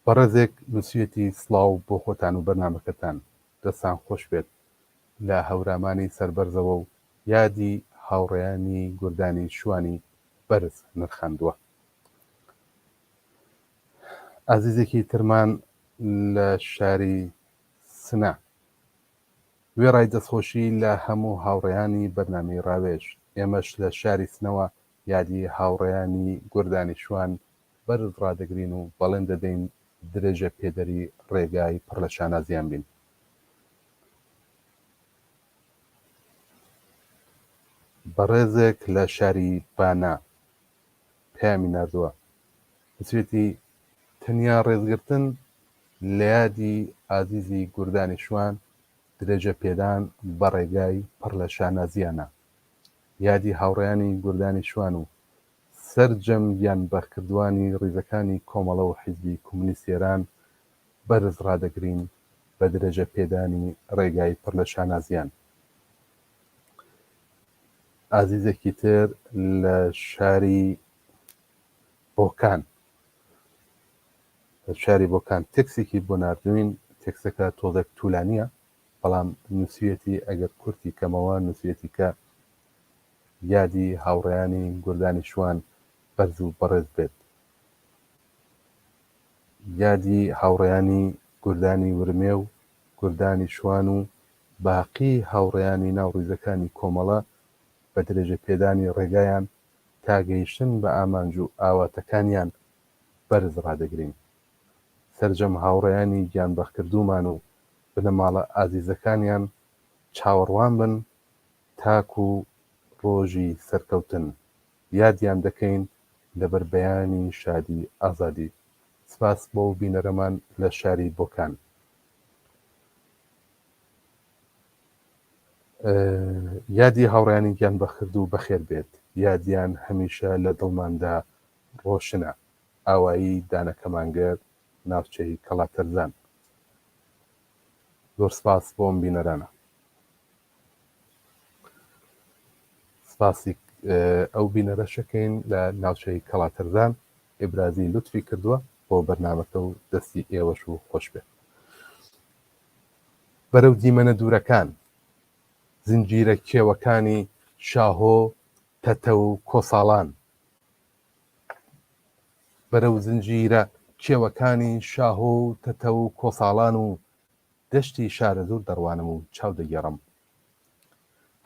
A: بەڕێزێک نوسیویەتی سڵاو بۆ خۆتان و بەرنامەکەتان دەستان خۆش بێت لە هەورامانی سەربەرزەوە و یادی هاوڕێیانی گوردانی شوانی بەرز نرخاندووە. ئازیزێکی ترمان لە شاری سنە وێڕای دەستخۆشی لە هەموو هاوڕێیانی بەرنامەی ڕاوێژ ئێمەش لە شاری سنەوە یادی هاوڕێیانی گوردانی شوان بەرز ڕادەگرین و بەڵێن دەدەین درێژە پێدەری ڕێگای پڕ لە شانازیان بین. بەڕێزێک لە شاری بانە پەیامی ناردووە، نووسیویەتی، تەنیا ڕێزگرتن لە یادی ئازیزی گوردانی شوان، درێژە پێدان بە ڕێگای پڕ لە شانازییانە. یادی هاوڕێیانی گوردانی شوان و سەرجەم گیانبەختکردووانی ڕیزەکانی کۆمەڵە و حیزبی کومونیستی ئێران بەرز ڕادەگرین بە درێژە پێدانی ڕێگای پڕ لە شانازیان. ئازیزێکی تر لە شاری بۆکان لە شاری بۆکان تێکسێکی بۆ ناردووین، تێکسەکە تۆزێک تولانییە. بەڵام نووسویەتی ئەگەر کورتی کەمەوە نووسویەتی کە یادی هاوڕێیانی گوردانی شوان بەرز و بەڕێز بێت. یادی هاوڕێیانی گوردانی ورمێ و گوردانی شوان و باقی هاوڕێیانی ناو ڕیزەکانی کۆمەڵە بە درێژەپێدانی ڕێگایان تا گەیشتن بە ئامانج و ئاواتەکانیان بەرز ڕادەگرین. سەرجەم هاوڕێیانی گیانبەختکردوومان و بنەماڵە ئازیزەکانیان چاوەڕوان بن تاکو ڕۆژی سەرکەوتن یادیان دەکەین لەبەر بەیانی شادی ئازادی. سپاس بۆ بینەرەمان لە شاری بۆکان. یادی هاوڕێیانی گیانبەختکردوو بەخێر بێت، یادیان هەمیشە لە دڵماندا ڕۆشنە. ئاوایی دانەکەمانگەر، ناوچەی کەڵاتەرزان. زۆر سپاس بۆ ئەم بینەرانە. سپاسی ئەو بینەرەشەکەین لە ناوچەی کەڵاتەرزان ئیبرازی لوتفی کردووە بۆ بەرنامەکە و دەستی ئێوەش و خۆش بێت. بەرەو دیمەنە دوورەکان، زنجیرە کێوەکانی شاهۆ، تەتە و کۆساڵان، بەرەو زنجیرە کێوەکانی شاهۆ و تەتە و کۆساڵان و دەشتی شارەزوور دەڕوانم و چاو دەگێڕم.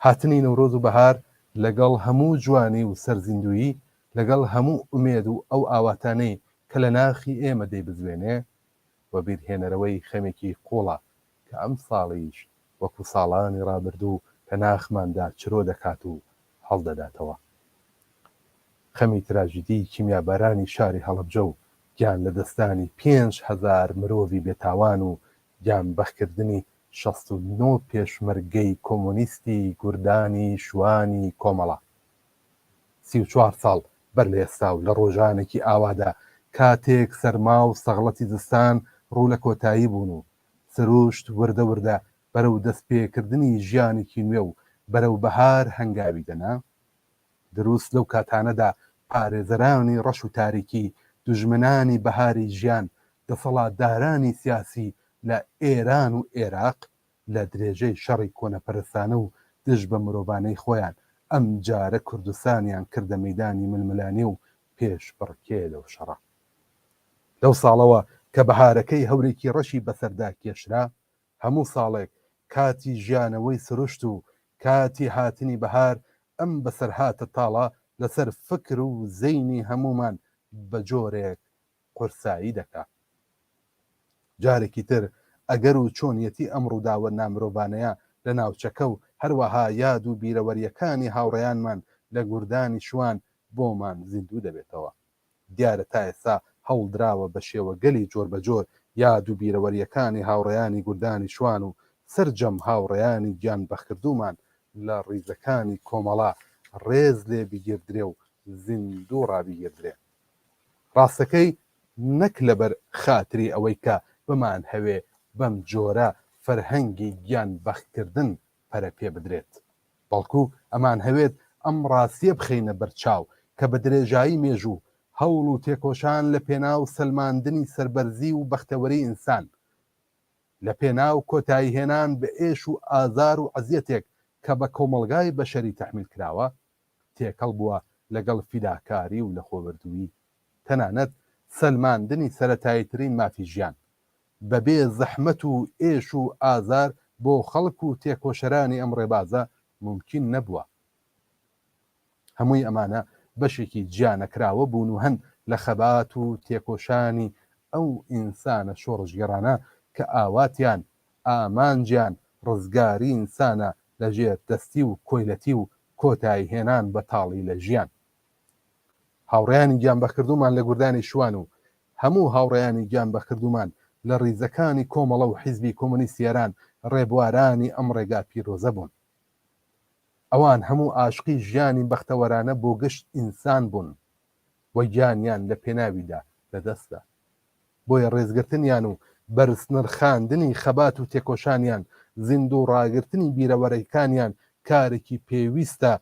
A: هاتنی نەورۆز و بەهار لەگەڵ هەموو جوانی و سەرزیندوویی، لەگەڵ هەموو ئومێد و ئەو ئاواتانەی کە لە ناخی ئێمە دەیبزوێنێ، وەبیرهێنەرەوەی خەمێکی قووڵە کە ئەمساڵیش وەکو ساڵانی ڕابردوو لە ناخماندا چرۆ دەکات و هەڵدەداتەوە. خەمی تراژیدیی کیمیابارانی شاری هەڵەبجە و گیانلەدەستدانی 5000 مرۆڤی بێتاوان و گیانبەخکردنی 69 پێشمەرگەی کۆمۆنیستی گوردانی شوانی کۆمەڵە. 34 ساڵ بەر لە ئێستا و لە ڕۆژانێکی ئاوادا کاتێک سەرما و سەغڵەتی زستان ڕوو لە کۆتایی بوون و سروشت وردە وردە بەرەو دەستپێکردنی ژیانێکی نوێ و بەرەو بەهار هەنگاوی دەنا، دروست لەو کاتانەدا پارێزەرانی ڕەش و تاریکی، دوژمنانی بەهاری ژیان، دەسەڵاتدارانی سیاسی لە ئێران و ئێراق لە درێژەی شەڕی کۆنەپەرستانە و دژ بە مرۆڤانەی خۆیان، ئەمجارە کوردستانیان کردە مەیدانی ململانێ و پێشبڕکێ لەو شەڕە. لەو ساڵەوە کە بەهارەکەی هەورێکی ڕەشی بەسەردا کێشرا، هەموو ساڵێک کاتی ژیانەوەی سروشت و کاتی هاتنی بەهار ئەم بەسەرهاتە تاڵە لەسەر فکر و زەینی هەموومان بە جۆرێک قورسایی دەکا. جارێکی تر ئەگەر و چۆنیەتی ئەم ڕووداوە نامرۆڤانەیە لە ناوچەکە و هەروەها یاد و بیرەوەرییەکانی هاوڕێیانمان لە گوردانی شوان بۆمان زیندوو دەبێتەوە. دیارە تا ئێستا هەوڵدراوە بە شێوەگەلی جۆربەجۆر یاد و بیرەوەرییەکانی هاوڕێیانی گوردانی شوان و سەرجەم هاوڕێیانی گیانبەختکردوومان لە ڕیزەکانی کۆمەڵە ڕێز لێ بگیردرێ و زیندوو ڕابگیردرێ. ڕاستەکەی نەک لەبەر خاتری ئەوەی کە بمانهەوێ بەم جۆرە فەرهەنگی گیانبەختکردن پەرە پێ بدرێت، بەڵکو ئەمانهەوێت ئەم ڕاستیە بخەینە بەر چاو کە بە درێژایی مێژوو هەوڵ و تێکۆشان لە پێناو سەلماندنی سەربەرزی و بەختەوەری ئینسان، لە پێناو کۆتایی هێنان بە ئێش و ئازار و عەزیەتێک کە بە کۆمەڵگای بەشەری تەحمیل کراوە، تێکەڵ بووە لەگەڵ فیداکاری و لەخۆبردوویی، تەنانەت سەلماندنی سەرەتاییترین مافی ژیان، بەبێ زەحمەت و ئێش و ئازار بۆ خەڵک و تێکۆشەرانی ئەم ڕێبازە مومکین نەبووە. هەمووی ئەمانە بەشێکی جیانەکراوە بوون و هەن لە خەبات و تێکۆشانی ئەو ئینسانە شۆڕشگێڕانە کە ئاواتیان، ئامانجیان ڕزگاری ئینسانە لە ژێر دەستی و کۆیلەتی و کۆتایی هێنان بە تاڵی لە ژیان. هاوڕێیانی گیانبەختکردوومان لە گوردانی شوان و هەموو هاوڕێیانی گیانبەختکردوومان لە ڕیزەکانی کۆمەڵە و حیزبی کۆمۆنیستی ئێران ڕێبوارانی ئەم ڕێگا پیرۆزە بوون. ئەوان هەموو ئاشقی ژیانی بەختەوەرانە بۆ گشت ئینسان بوون و گیانیان لە پێناویدا لەدەستدا. بۆیە ڕێزگرتنیان و بەرزنرخاندنی خەبات و تێکۆشانیان، زیندوو ڕاگرتنی بیرەوەریکانیان کارێکی پێویستە،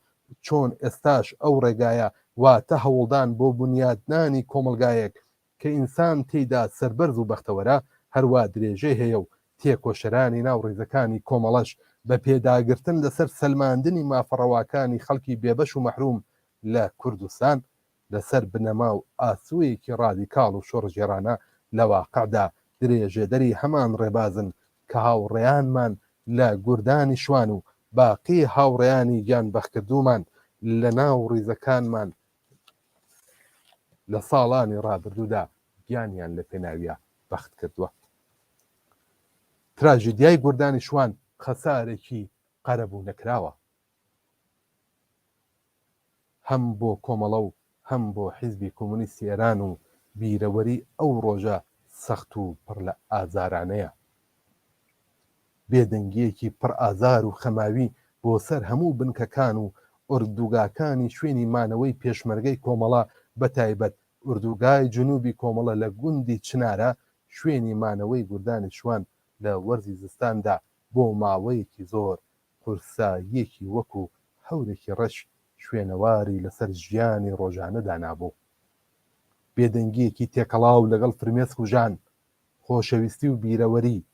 A: چۆن ئێستاش ئەو ڕێگایە واتە هەوڵدان بۆ بونیادنانی کۆمەڵگایەک کە ئینسان تێیدا سەربەرز و بەختەوەرە هەروا درێژەی هەیە و تێکۆشەرانی ناو ڕیزەکانی کۆمەڵەش بە پێداگرتن لەسەر سەلماندنی مافە ڕەواکانی خەڵکی بێبەش و مەحروم لە کوردستان لەسەر بنەما و ئاسۆیەکی ڕادیکاڵ و شۆڕشگێڕانە لە واقعدا درێژەدەری هەمان ڕێبازن کە هاوڕێیانمان لە گوردانی شوان و باقی هاوڕێیانی گیانبەختکردوومان لە ناو ڕیزەکانمان لە ساڵانی ڕابردوودا گیانیان لە پێناویا بەخت کردووە. تراژیدیای گوردانی شوان خەسارێکی قەرەبوو نەکراوە. هەم بۆ کۆمەڵە و هەم بۆ حیزبی کۆمۆنیستی ئێران و بیرەوەری ئەو ڕۆژە سەخت و پڕ لە ئازارانەیە. بێدەنگییەکی پڕ ئازار و خەماوی بۆ سەر هەموو بنکەکان و ئۆردوگاکانی شوێنی مانەوەی پێشمەرگەی کۆمەڵە بە تایبەت ئوردوگای جنوبی کۆمەڵە لە گوندی چنارە شوێنی مانەوەی گوردانی شوان لە وەرزی زستاندا بۆ ماوەیەکی زۆر قورساییەکی وەکو هەورێکی ڕەش شوێنەواری لەسەر ژیانی ڕۆژانە دانابوو. بێدەنگییەکی تێکەڵاو لەگەڵ فرمێسک و ژان، خۆشەویستی و بیرەوەری،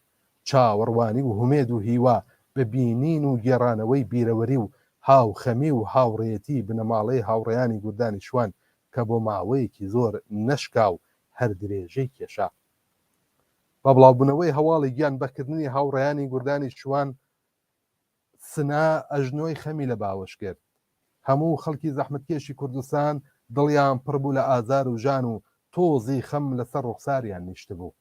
A: چاوەڕوانی و هومێد و هیوا بە بینین و گێڕانەوەی بیرەوەری و هاوخەمی و هاوڕێیەتی بنەماڵەی هاوڕێیانی گوردانی شوان کە بۆ ماوەیەکی زۆر نەشکا و هەر درێژەی کێشا. بە بڵاوبوونەوەی هەواڵی گیان بەختکردنی هاوڕێیانی گوردانی شوان، سنە ئەژنۆی خەمی لە باوەش کرد. هەموو خەڵکی زەحمەتکێشی کوردستان دڵیان پڕ بوو لە ئازار و ژان و تۆزی خەم لەسەر ڕوخساریان نیشتبوو.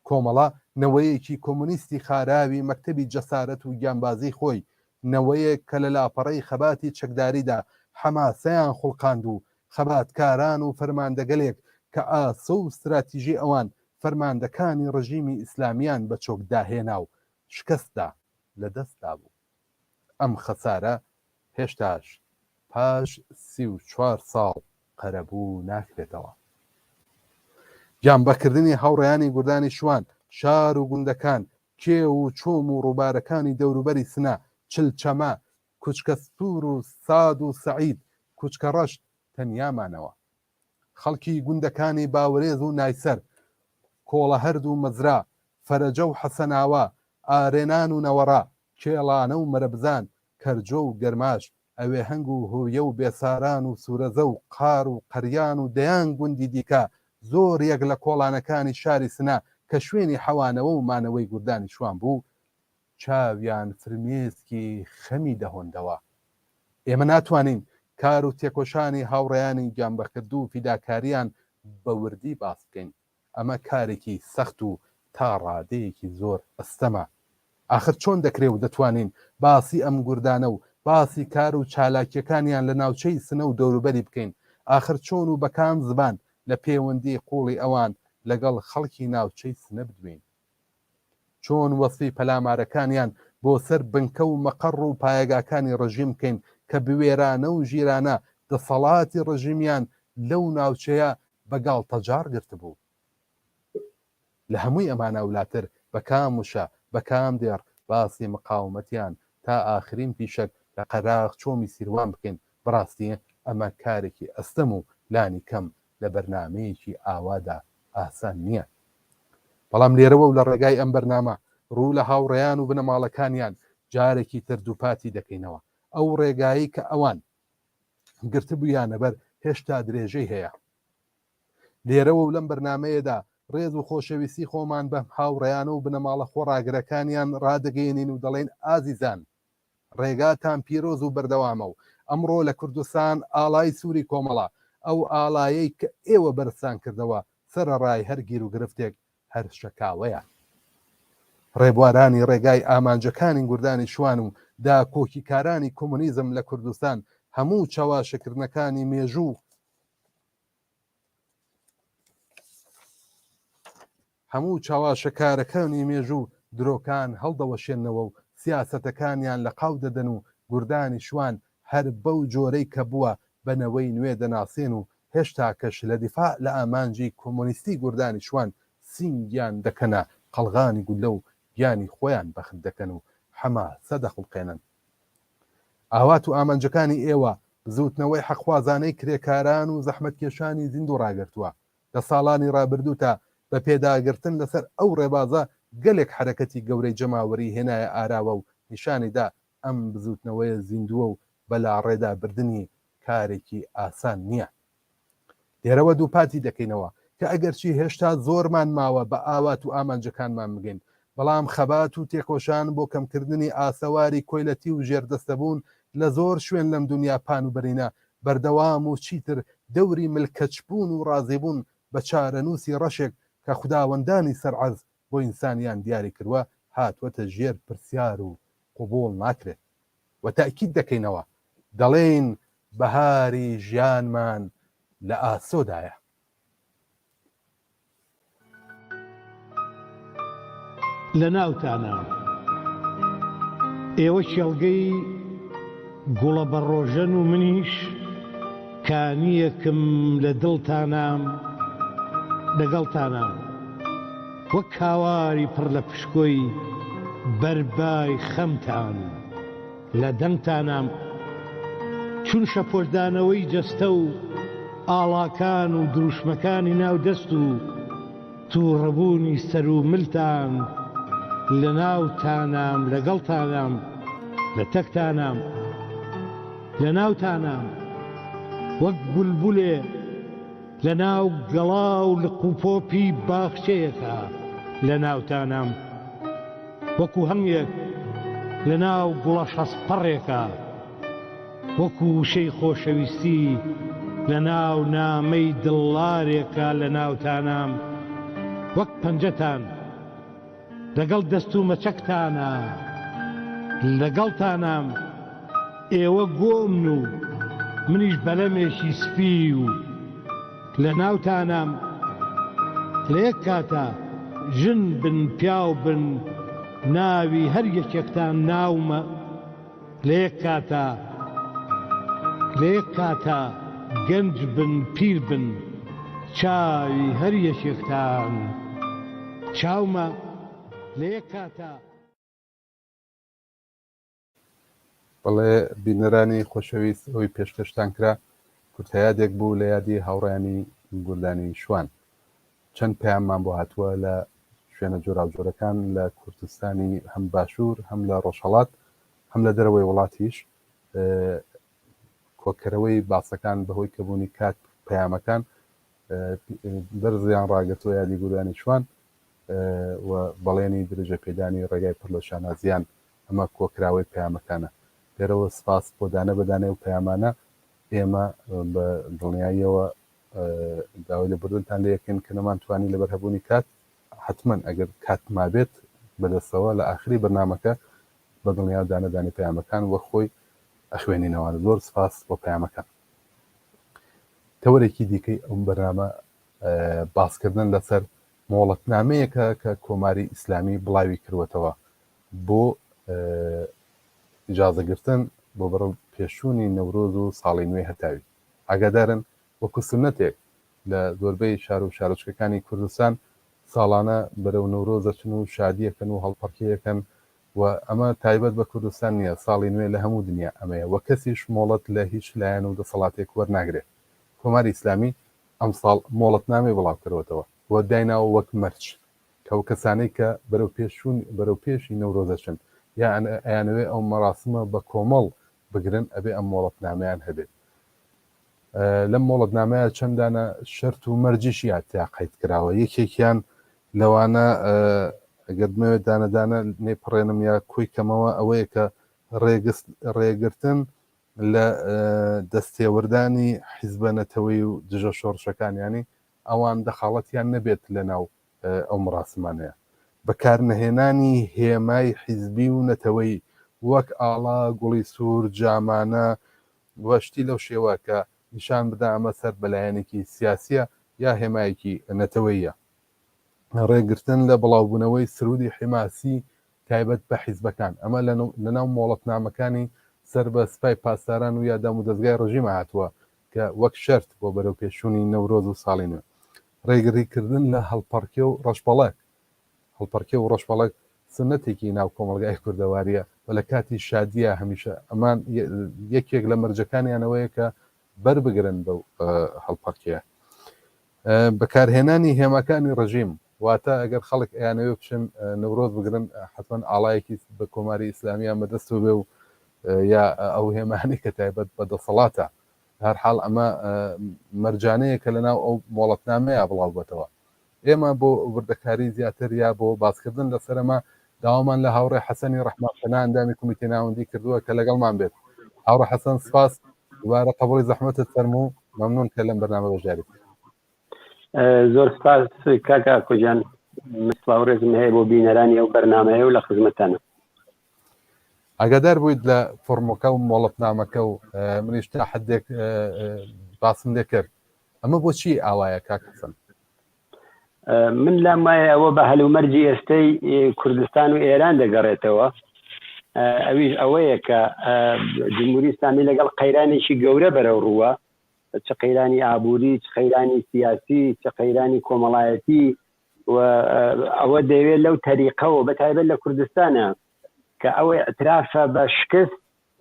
A: کۆمەڵە نەوەیەکی کۆمۆنیستی خاراوی مەکتەبی جەسارەت و گیانبازیی خۆی، نەوەیەک کە لە لاپەڕەی خەباتی چەکداریدا حەماسەیان خوڵقاند و خەباتکاران و فەرماندەگەلێک کە ئاسۆ و ستراتیژی ئەوان فەرماندەکانی ڕژیمی ئیسلامییان بە چۆک داهێنا و شکست دا لە دەست دابوو. ئەم خەسارە هێشتاش پاش 34 ساڵ قەرەبوو ناکرێتەوە. گیانبەختکردنی هاوڕێیانی گوردانی شوان، شار و گوندەکان، کێو و چۆم و ڕووبارەکانی دەوروبەری سنە، چلچەمە، کوچکە سوور و ساد و سەعید، کوچکە ڕەش تەنیا مانەوە. خەڵکی گوندەکانی باوەرێز و نایسەر، کۆڵەهەرد و مەزرا، فەرەجە و حەسەناوا، ئارێنان و نەوەڕا، کێڵانە و مەرەبزان، کەرجۆ و گەرماش، ئەوێهەنگ و هۆیە و بێساران و سوورەزە و قار و قەریان و دەیان گوندی دیکە، زۆر یەک لە کۆڵانەکانی شاری سنە کە شوێنی حەوانەوە و مانەوەی گوردانی شوان بوو، چاویان فرمێسکی خەمی دەهۆندەوە. ئێمە ناتوانین کار و تێکۆشانی هاوڕێیانی گیانبەختکردوو و فیداکارییان بە وردی باس بکەین. ئەمە کارێکی سەخت و تا ڕادەیەکی زۆر ئەستەمە. ئاخر چۆن دەکرێ و دەتوانین باسی ئەم گوردانە و باسی کار و چالاکییەکانیان لە ناوچەی سنە و دەوروبەری بکەین؟ ئاخر چۆن و بە کام زبان لە پێوەندیی قووڵی ئەوان لەگەڵ خەڵکی ناوچەی سنە بدوێین؟ چۆن وەسفی پەلامارەکانیان بۆ سەر بنکە و مەقەڕ و پایەگاکانی ڕژیم بکەین کە بوێرانە و ژیرانە دەسەڵاتی ڕژیمیان لەو ناوچەیە بە گاڵتەجاڕ گرتبوو؟ لە هەمووی ئەمانە ئەولاتر بە کام وشە، بە کام دێڕ باسی مقاومەتیان تا ئاخرین فیشەک لە قەراغ چۆمی سیروان بکەین، بەڕاستی ئەمە کارێکی ئەستەم و لانی کەم لە بەرنامەیەکی ئاوادا ئاسان نییە. بەڵام لێرەوە و لە ڕێگای ئەم بەرنامە ڕوو لە هاوڕێیان و بنەماڵەکانیان جارێکی تر دووپاتی دەکەینەوە ئەو ڕێگایەی کە ئەوان گرتبوویانە بەر هێشتا درێژەی هەیە. لێرەوە و لەم بەرنامەیەدا ڕێز و خۆشەویستی خۆمان بەم هاوڕێیانە و بنەماڵە خۆڕاگرەکانیان ڕادەگەیەنین و دەڵێین ئازیزان ڕێگاتان پیرۆز و بەردەوامە و ئەمڕۆ لە کوردستان ئاڵای سووری کۆمەڵە، ئەو ئاڵایەی کە ئێوە بەرزتان کردەوە، سەرەڕای هەر گیروگرفتێک، هەر شەکاوەیە. ڕێبوارانی ڕێگای ئامانجەکانی گوردانی شوان و داکۆکیکارانی کۆمۆنیزم لە کوردستان هەموو چەواشەکردنەکانی مێژوو، هەموو چەواشەکارەکانی مێژوو درۆکان هەڵدەوەشێننەوە و سیاسەتەکانیان لە قاو دەدەن و گوردانی شوان هەر بەو جۆرەی کە بووە بە نەوەی نوێ دەناسێن و هێشتاکەش لە دیفاع لە ئامانجی کۆمۆنیستی گوردانی شوان سینگیان دەکەنە قەڵغانی گوللە و گیانی خۆیان بەخت دەکەن و حەماسە دەخوڵقێنن. ئاوات و ئامانجەکانی ئێوە بزووتنەوەی حەقخوازانەی کرێکاران و زەحمەتکێشانی زیندوو ڕاگرتووە. لە ساڵانی ڕابردووتا بە پێداگرتن لەسەر ئەو ڕێبازە گەلێک حەرەکەتی گەورەی جەماوەری هێنایە ئاراوە و نیشانی دا ئەم بزووتنەوەیە زیندووە و بە لاڕێدا بردنی کارێکی ئاسان نییە. لێرەوە دووپاتی دەکەینەوە کە ئەگەرچی هێشتا زۆرمان ماوە بە ئاوات و ئامانجەکانمان بگەین، بەڵام خەبات و تێکۆشان بۆ کەمکردنی ئاسەواری کۆیلەتی و ژێردەستەبوون لە زۆر شوێن لەم دونیا پان و بەرینە بەردەوام و چیتر دەوری ملکەچبوون و ڕازیبوون بە چارەنووسی ڕەشێک کە خوداوەندانی سەر عەرز بۆ ئینسانیان دیاری کردوە هاتوەتە ژێر پرسیار و قبوڵ ناکرێت و تەئکید دەکەینەوە دەڵێین بەهاری ژیانمان لە ئاسۆدایە.
E: لە ناوتانا. ئێوە کێڵگەی گوڵە بەڕۆژەن و منیش کانییەکم لە دڵتانام، لەگەڵتانام. وەک هاواری پڕ لە پشکۆی بەر بای خەمتان. لە دەنگتانام. چون شەپۆلدانەوەی جەستە و ئاڵاکان و دروشمەکانی ناو دەست و تووڕەبوونی سەر و ملتان لە ناوتانام لەگەڵتانام لە تەکتانام لە ناوتانام وەک بولبولێ لە ناو گەڵا و لق و پۆپی باخچەیەکا لە ناوتانام وەکوو هەنگێک لە ناو گوڵە شەستپەڕێکا. وەکو وشەی خۆشەویستی لە ناو نامەی دڵارێکا لە ناوتانام وەک پەنجەتان لەگەڵ دەست و مەچەکتانا لەگەڵتانام ئێوە گۆمن و منیش بەلەمێکی سپی و لە ناوتانام لە یەک کاتا ژن بن پیاو بن ناوی هەر یەکێکتان ناومە. لە یەک کاتا لە یەک کاتا گەنج بن پیر بن چاوی هەر یەکێکتان چاومە لە یەک کاتا.
A: بەڵێ بینەرانی خۆشەویست ئەوەی پێشکەشتان کرا کورتەیادێک بوو لە یادی هاوڕێیانی گوردانی شوان. چەند پەیاممان بۆ هاتووە لە شوێنە جۆراوجۆرەکان لە کوردستانی هەم باشوور هەم لە ڕۆژهەڵات هەم لە دەرەوەی وڵاتیش کۆکەرەوەی باسەکان بەهۆی کەبوونی کات پەیامەکان بەرزیان ڕاگرتووە یادی گورانی شوان و بەڵێنی درێژە پێدانی ڕێگای پڕ لە شانازیان ئەمە کۆکراوەی پەیامەکانە لێرەوە سپاس بۆ دانە بە دانەی و پەیامانە ئێمە بە دڵنیاییەوە داوای لێبوردنتان لێ ئەکەین کە نەمانتوانی لەبەر هەبوونی کات، حەتمەن ئەگەر کات مابێت بەدەستەوە لە ئاخری بەرنامەکە بە دڵنیاو دانە دانەی پەیامەکان وەک خۆی ئەخوێنینەوە. زۆر سپاس بۆ پەیامەکان. تەوەرێکی دیکەی ئەم بەرنامە باسکردن لەسەر مۆڵەتنامەیەکە کە کۆماری ئیسلامی بڵاوی کردوەتەوە بۆ ئیجازەگرتن بۆ بەرەو پێشچوونی نەورۆز و ساڵی نوێی هەتاوی. ئاگادارن وەکو سوننەتێک لە زۆربەی شار و شارۆچکەکانی کوردستان ساڵانە بەرەو نەورۆز دەچن و شادییەکەن و هەڵپەڕکێیەکەن و ئەمە تایبەت بە کوردستان نییە ساڵی نوێ لە هەموو دنیا ئەمەیە و کەسیش مۆڵەت لە هیچ لایەن و دەسەڵاتێک وەرناگرێت. کۆماری ئیسلامی ئەمساڵ مۆڵەتنامەی بڵاوکردوەتەوە و دایناوە وەک مەرج کە ئەو کەسانەی کە بەرەو پێشچوون بەرەو پێشی نەورۆز دەچن یا ئەیانەوێ ئەو مەراسمە بە کۆمەڵ بگرن ئەبێ ئەم مۆڵەتنامەیان هەبێت. لەم مۆڵەتنامەیە چەند دانە شەرت و مەرجیشی تیا قەید کراوە یەکێکیان لەوانە ئەگەر بمەوێت دانە دانە نەیپەڕێنم یا کۆی کەمەوە ئەوەیە کە ڕێگرتن لە دەستێوەردانی حیزبە نەتەوەی و دژە شۆڕشەکان یانی ئەوان دەخاڵەتیان نەبێت لە ناو ئەو مڕاسمانەیە. بەکارنەهێنانی هێمای حیزبی و نەتەوەیی وەک ئاڵا، گوڵی سوور، جامانە و شتی لەو شێوە کە نیشان بدا ئەمە سەر بە لایەنێکی سیاسییە یا هێمایەکی نەتەوەییە. ڕێگرتن لە بڵاوبوونەوەی سروودی حیماسی تایبەت بە حیزبەکان، ئەمە لە ناو مۆڵەتنامەکانی سەر بە سپای پاسداران و یا دامودەزگای ڕژیمە هاتووە کە وەک شەرت بۆ بەرەوپێشچوونی نەورۆز و ساڵی نوێ. ڕێگریکردن لە هەڵپەڕکێ و ڕەشبەڵەک، هەڵپەڕکێ و ڕەشبەڵەک سوننەتێکی ناو کۆمەڵگای کوردەوارییە و لە کاتی شادییا هەمیشە ئەمان یەکێک لە مەرجەکانیان ئەوەیە کە بەر بگرن بەو هەڵپەڕکێیە. بەکارهێنانی هێماکانی ڕژیم. واتە ئەگەر خەڵک ئەیانەوێ بچن نەورۆز بگرن حەتمەن ئاڵایەکی بە کۆماری ئیسلامیان بەدەستەوە بێ و یا ئەو هێمانەی کە تایبەت بە دەسەڵاتە. هەر حاڵ ئەمە مەرجانەیە کە لەناو ئەو مۆڵەتنامەیە بڵاو بۆتەوە. ئێمە بۆ وردەکاری زیاتر یا بۆ باسکردن لەسەر ئەمە داوامان لە هاوڕێ حەسەنی ڕەحمان پەنا ئەندامی کومیتەی ناوەندی کردووە کە لەگەڵمان بێت. هاوڕێ حەسەن سپاس دووبارە قەبوڵی زەحمەتت فەرموو مەمنوون کە لەم بەرنامە بەشداریت کرد.
F: زۆر سپاس کاک ئاکۆ گیان من سڵاو ڕێزم هەیە بۆ بینەرانی ئەو بەرنامەیە و لە خزمەتتانم.
A: ئاگادار بوویت لە فۆڕمەکە و مۆڵەتنامەکە و منیش تا حدێک باسم لێ کرد ئەمە بۆچی ئاوایە کاک حەسەن؟
F: من لام وایە ئەوە بە هەلومەرجی ئێستەی کوردستان و ئێران دەگەڕێتەوە ئەویش ئەوەیە کە جمهوری ئیسلامی لەگەڵ قەیرانێکی گەورە بەرەو ڕووە چ قەیرانی ئابووری چ قەیرانی سیاسی چ قەیرانی کۆمەڵایەتی و ئەوە دەیەوێت لەو تەریقەوە بە تایبەت لە کوردستانە کە ئەوە ئیعترافە بە شکست،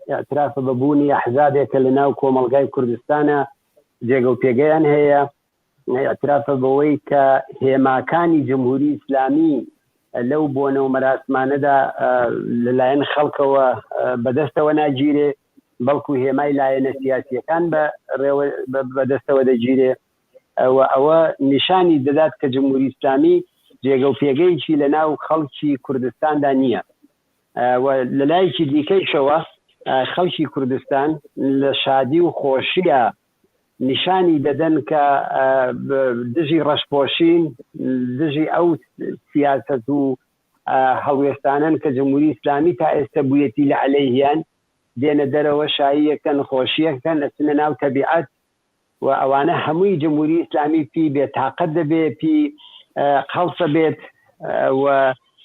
F: ئیعترافە بە بوونی ئەحزابێک کە لە ناو کۆمەڵگای کوردستانە جێگە و پێگەیان هەیە، ئیعترافە بەوەی کە هێماکانی جمهوری ئیسلامی لەو بۆنە و مەراسمانەدا لەلایەن خەڵکەوە بەدەستەوە ناگیرێ، بەڵکو هێمای لایەنە سیاسییەکان بەدەستەوە دەگیرێ. و ئەوە نیشانی دەدات کە جمهوری ئیسلامی جێگە و پێگەیەکی لە ناو خەڵکی کوردستاندا نییە و لە لایەکی دیکەیشەوە خەڵکی کوردستان لە شادی و خۆشیە نیشانی دەدەن کە دژی ڕەشپۆشین، دژی ئەو سیاسەت و هەڵوێستانەن کە جمهوری ئیسلامی تا ئێستە بوویەتی لە عەلەیهیان، دێنە دەرەوە شاییەکەن، خۆشیەکەن، ئەچنە ناو تەبیعەت، و ئەوانە هەمووی جمهوری ئیسلامی پی بێ تاقەت دەبێ پی قەڵسە بێت و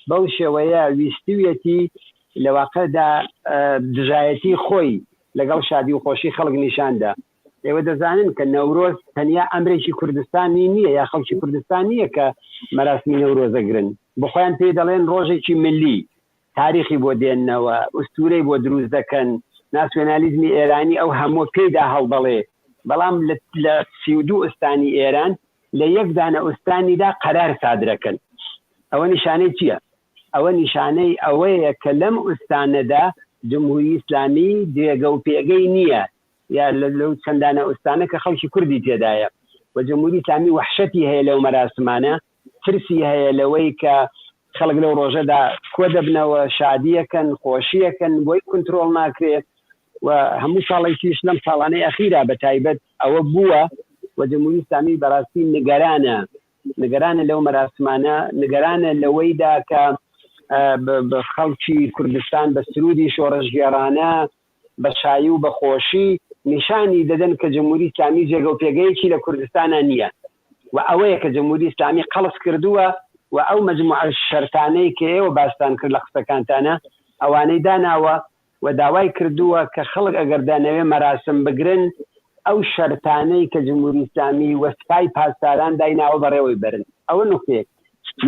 F: بەو شێوەیە ویستویەتی لە واقعدا دژایەتی خۆی لەگەڵ شادی و خۆشی خەڵک نیشاندا. ئێوە دەزانن کە نەورۆز تەنیا ئەمرێکی کوردستانی نییە یا خەڵکی کوردستان نییە کە مەراسمی نەورۆزەگرن بۆ خۆیان پێی دەڵێن ڕۆژێکی ملی تاریخی بۆ دێننەوە، ئوستورەی بۆ دروست دەکەن، ناسیۆنالیزمی ئێرانی ئەو هەمووە پێیدا هەڵدەڵێ، بەڵام لە 32 ئوستانی ئێران لە یەک دانە ئوستانیدا قەرار سادرەکەن. ئەوە نیشانەی چییە؟ ئەوە نیشانەی ئەوەیە کە لەم ئوستانەدا جمهوری ئیسلامی جێگە و پێگەی نییە، یا لەو چەند دانە ئوستانە کە خەڵکی کوردی تێدایە و جمهوری ئیسلامی وەحشەتی هەیە لەو مەراسمانە، ترسی هەیە لەوەی کە خەڵک لەو ڕۆژەدا کۆدەبنەوە، شادییەکەن، خۆشییەکەن، بۆی کونترۆڵ ناکرێ و هەموو ساڵێکیش لەم ساڵانەی ئەخیرا بە تایبەت ئەوە بووە و جمهوری ئیسلامی بەڕاستی نگەرانە، نگەرانە لەو مەراسمانە، نگەرانە لەوەیدا کە خەڵکی کوردستان بە سروودی شۆڕشگێڕانە بە شایی و بە خۆشی نیشانی دەدەن کە جمهوری ئیسلامی جێگە و پێگەیەکی لە کوردستانا نییە و ئەوەیە کە جمهوری ئیسلامی قەڵس کردووە و ئەو مەجموعە شەرتانەی کە ئێوە باستان کرد لە قسەکانتانا ئەوانەی داناوە و داوای کردووە کە خەڵک ئەگەر دەنەوێ مەراسم بگرن ئەو شەرتانەی کە جمهوری ئیسلامی و سپای پاسداران دایناوە بەڕێوەی بەرن. ئەوە نوکتەیەک.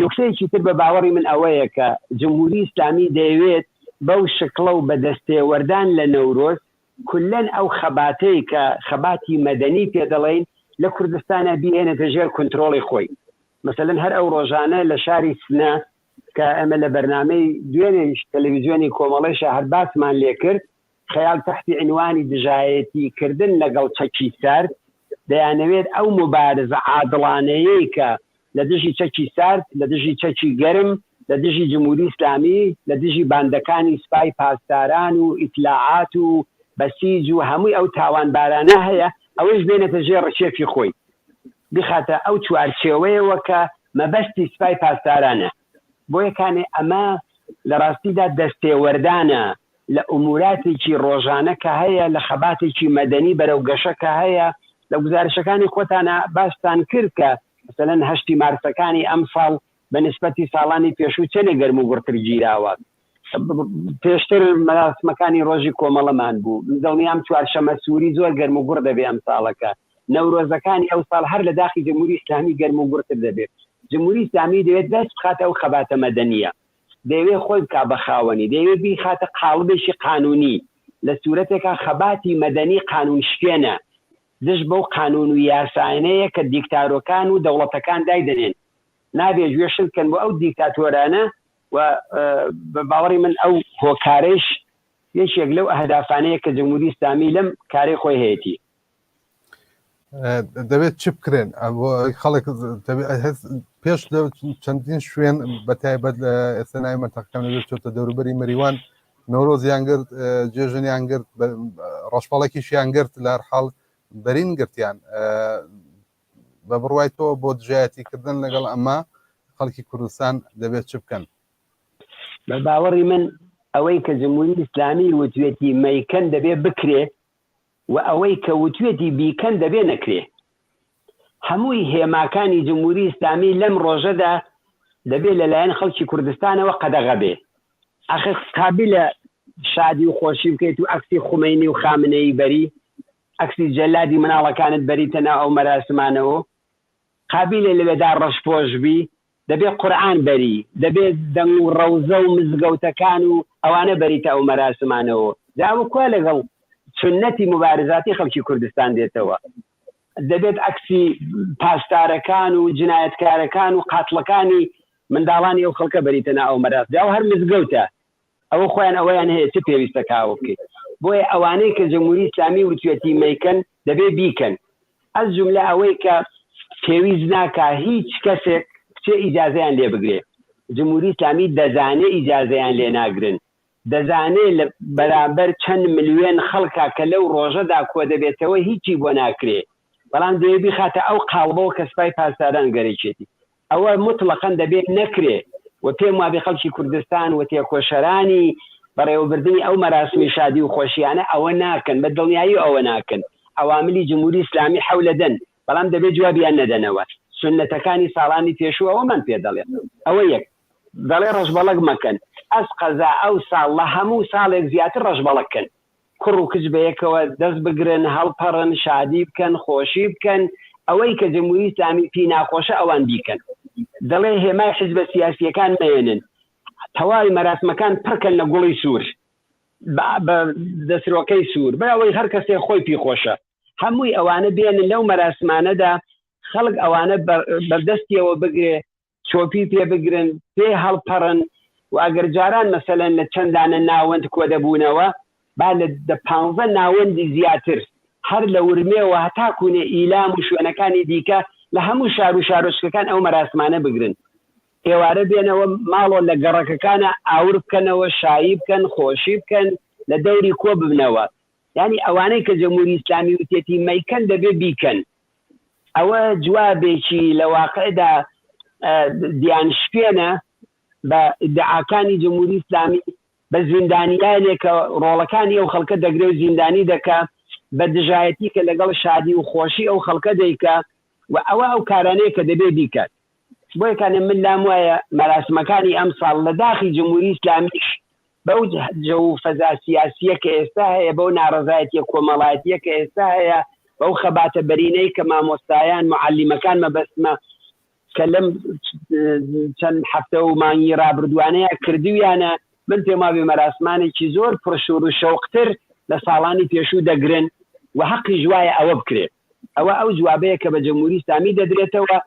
F: نوکتەیەکی تر بە باوەڕی من ئەوەیە کە جمهوری ئیسلامی دەیەوێت بەو شکڵە و بە دەستێوەردان لە نەورۆز کولەن ئەو خەباتەی کە خەباتی مەدەنی پێ دەڵێین لە کوردستانا بیهێنێتە ژێر کونترۆڵی خۆی. مەسەلەن هەر ئەو ڕۆژانە لە شاری سنە کە ئێمە لە بەرنامەی دوێنێیش تەلەویزیۆنی کۆمەڵەیشا هەر باسمان لێ کرد، خەیاڵ تەحتی عینوانی دژایەتی کردن لەگەڵ چەکی سارد، دەیانەوێت ئەو موبارزە عادڵانەیەی کە لە دژی چەکی سارد، لە دژی چەکی گەرم، لە دژی جمهوری ئیسلامی، لە دژی باندەکانی سپای پاسداران و ئیتلاعات و بەسیج و هەمووی ئەو تاوانبارانە هەیە، ئەوەیش بێنێتە ژێر ڕکێفی خۆی، بیخاتە ئەو چوارچێوەیەوە کە مەبەستی سپای پاسدارانە. بۆیە کانێ ئەمە لە ڕاستیدا دەستێوەردانە لە ئوموراتێکی ڕۆژانە کە هەیە، لە خەباتێکی مەدەنی بەرەو گەشە کە هەیە، لە گوزارشەکانی خۆتانا باستان کرد کە مەسەلەن هەشتی مارسەکانی ئەمساڵ بە نیسبەتی ساڵانی پێشوو چەنێ گەرموگوڕتر گیراوە. پێشتر مەراسمەکانی ڕۆژی کۆمەڵەمان بوو، من دڵنیام چوارشەمە سووری زۆر گەرموگوڕ دەبێ ئەمساڵەکە. نەورۆزەکانی ئەوساڵ هەر لە داخی جمهوری ئیسلامی گەرموگوڕتر دەبێ. جمهوری ئیسلامی دەوێت دەست بخاتە ئەو خەباتە مەدەنییە. دەیەوێت خۆی بکا بە خاوەنی، دەیەوێت بیخاتە قاڵبێکی قانوونی، لە سوورەتێکا خەباتی مەدەنی قانوونشکێنە، دژ بەو قانوون و یاسایانەیە کە دیکتارۆکان و دەوڵەتەکان دایدەنێن. نابێ گوێ شل بکەن بۆ ئەو دیکتاتۆرانە و بە باوەڕی من ئەو هۆکارەیش یەکێک لەو ئەهدافانەیە کە جمهوری ئیسلامی لەم کارەی خۆی هەیەتی.
A: دەبێت چ بکرێن خەڵک پێش لە چەندین شوێن بە تایبەت لە ئێستا ناوی مەنتەقەکەم لەبێت چۆتە دەوروبەری مەریوان نەورۆزیان گرت جێژنیان گرت ڕەشپەڵێکیشیان گرت لە هەر حاڵ بەرین گرتیان بە بڕوای تۆ بۆ دژایەتیکردن لەگەڵ ئەمە خەڵکی کوردستان دەبێت چ بکەن؟
F: بە باوەڕی من ئەوەی کە جمهوری ئیسلامی وتوێتی مەیکەن دەبێ بکرێ و ئەوەی کە وتوێتی بیکەن دەبێ نەکرێ. هەمووی هێماکانی جمهوری ئیسلامی لەم ڕۆژەدا دەبێ لە لایەن خەڵکی کوردستانەوە قەدەغە بێ. ئاخر قابیلە شادی و خۆشی بکەیت و عەکسی خومەینی و خامنەیی بەری؟ عەکسی جەلادی مناڵەکانت بەریتە ناو ئەو مەراسمانەوە؟ قابیلە لەوێدا ڕەشپۆش بی؟ دەبێ قورئان بەری، دەبێ دەنگ و ڕەوزە و مزگەوتەکان و ئەوانە بەریتە ئەو مەراسمانەوە. جا ئەوە کوا لەگەڵ سوننەتی موبارزاتی خەڵکی کوردستان دێتەوە؟ دەبێت عەکسی پاسدارەکان و جنایەتکارەکان و قاتڵەکانی منداڵانی ئەو خەڵکە بەریتە ناو ئەو مەراسم. جا ئەوە هەر مزگەوتە. ئەوە خۆیان ئەوەیان هەیە چ پێویستە کە ئاوە بکەیت. بۆیە ئەوانەی کە جمهوری ئیسلامی وتویەتی مەیکەن دەبێ بیکەن. ئەز جوملە ئەوەی کە پێویست ناکا هیچ کەسێک بچێ ئیجازەیان لێ بگرێ. جمهوری ئیسلامی دەزانێ ئیجازەیان لێ ناگرن. دەزانێ لە بەرامبەر چەند ملوێن خەڵکا کە لەو ڕۆژەدا کۆدەبێتەوە هیچی بۆ ناکرێ. بەڵام دەیەوێ بیخاتە ئەو قاڵبەوە کە سپای پاسداران گەرەکیەتی. ئەوە موتڵەقەن دەبێ نەکرێ و پێم وابێ خەڵکی کوردستان و تێکۆشەرانی بەڕێوەبردنی ئەو مەراسمی شادی و خۆشیانە ئەوە ناکەن، بە دڵنیایی ئەوە ناکەن. عەواملی جمهوری ئیسلامی حەولەدەن، بەڵام دەبێ جوابیان نەدەنەوە. سوننەتەکانی ساڵانی پێشوو ئەوەمان پێ دەڵێ. ئەوە یەک. دەڵێ ڕەشبەڵەک مەکەن. ئەز قەزا ئەو ساڵ لە هەموو ساڵێک زیاتر ڕەشبەڵەک کەن. کوڕ و کچ بەیەکەوە دەست بگرن، هەڵپەڕن، شادی بکەن، خۆشی بکەن، ئەوەی کە جمهوری ئیسلامی پی ناخۆشە ئەوان بیکەن. دەڵێ هێمای حیزبە سیاسییەکان مەیەنن، تەواوی مەراسمەکان پڕکەن لە گوڵی سوور، بە دەسرۆکەی سوور، بە ئەوەی هەر کەسێ خۆی پی خۆشە. هەمووی ئەوانە بێنن لەو مەراسمانەدا خەڵک ئەوانە بەردەستیەوە بگرێ، چۆپی پێ بگرن، پێ هەڵپەڕن و ئەگەر جاران مەسەلەن لە چەند دانە ناوەند کۆدەبوونەوە، با لە دە پانزە ناوەندی زیاتر هەر لە ورمێوە هەتا کوونێ ئیلام و شوێنەکانی دیکە لە هەموو شار و شارۆچکەکان ئەو مەراسمانە بگرن. ئێوارە بێنەوە ماڵۆ لە گەڕەکەکانا ئاور بکەنەوە، شایی بکەن، خۆشی بکەن، لە دەوری کۆ ببنەوە. یانی ئەوانەی کە جەمهووری ئیسلامی وتیەتی مەیکەن دەبێ بیکەن. ئەوە جوابێکی لە واقعدا دیانشکێنە بە ئیدعاکانی جمهوری ئیسلامی بە زیندانیانێک کە ڕۆڵەکانی ئەو خەڵکە دەگرێ و زیندانی دەکا بە دژایەتی کە لەگەڵ شادی و خۆشی ئەو خەڵکە دەیکا و ئەوە ئەو کارانەیە کە دەبێ بیکات بۆیە کانێ من لام وایە مەراسمەکانی ئەمساڵ لە داخی جمهوری ئیسلامیش بەو جەو و فەزا سیاسییە کە ئێستا هەیە، بەو ناڕەزایەتییە کۆمەڵایەتییە کە ئێستا هەیە، بەو خەباتە بەرینەی کە مامۆستایان، موعەلیمەکان مەبەستمە، کە لەم چەند هەفتە و مانگی ڕابردووانەیە کردوویانە، من پێم وابێ مەراسمانێکی زۆر پڕشوور و شەوقتر لە ساڵانی پێشوو دەگرن و هەقیش وایە ئەوە بکرێ. ئەوە ئەو جوابەیە کە بە جمهوری ئیسلامی دەدرێتەوە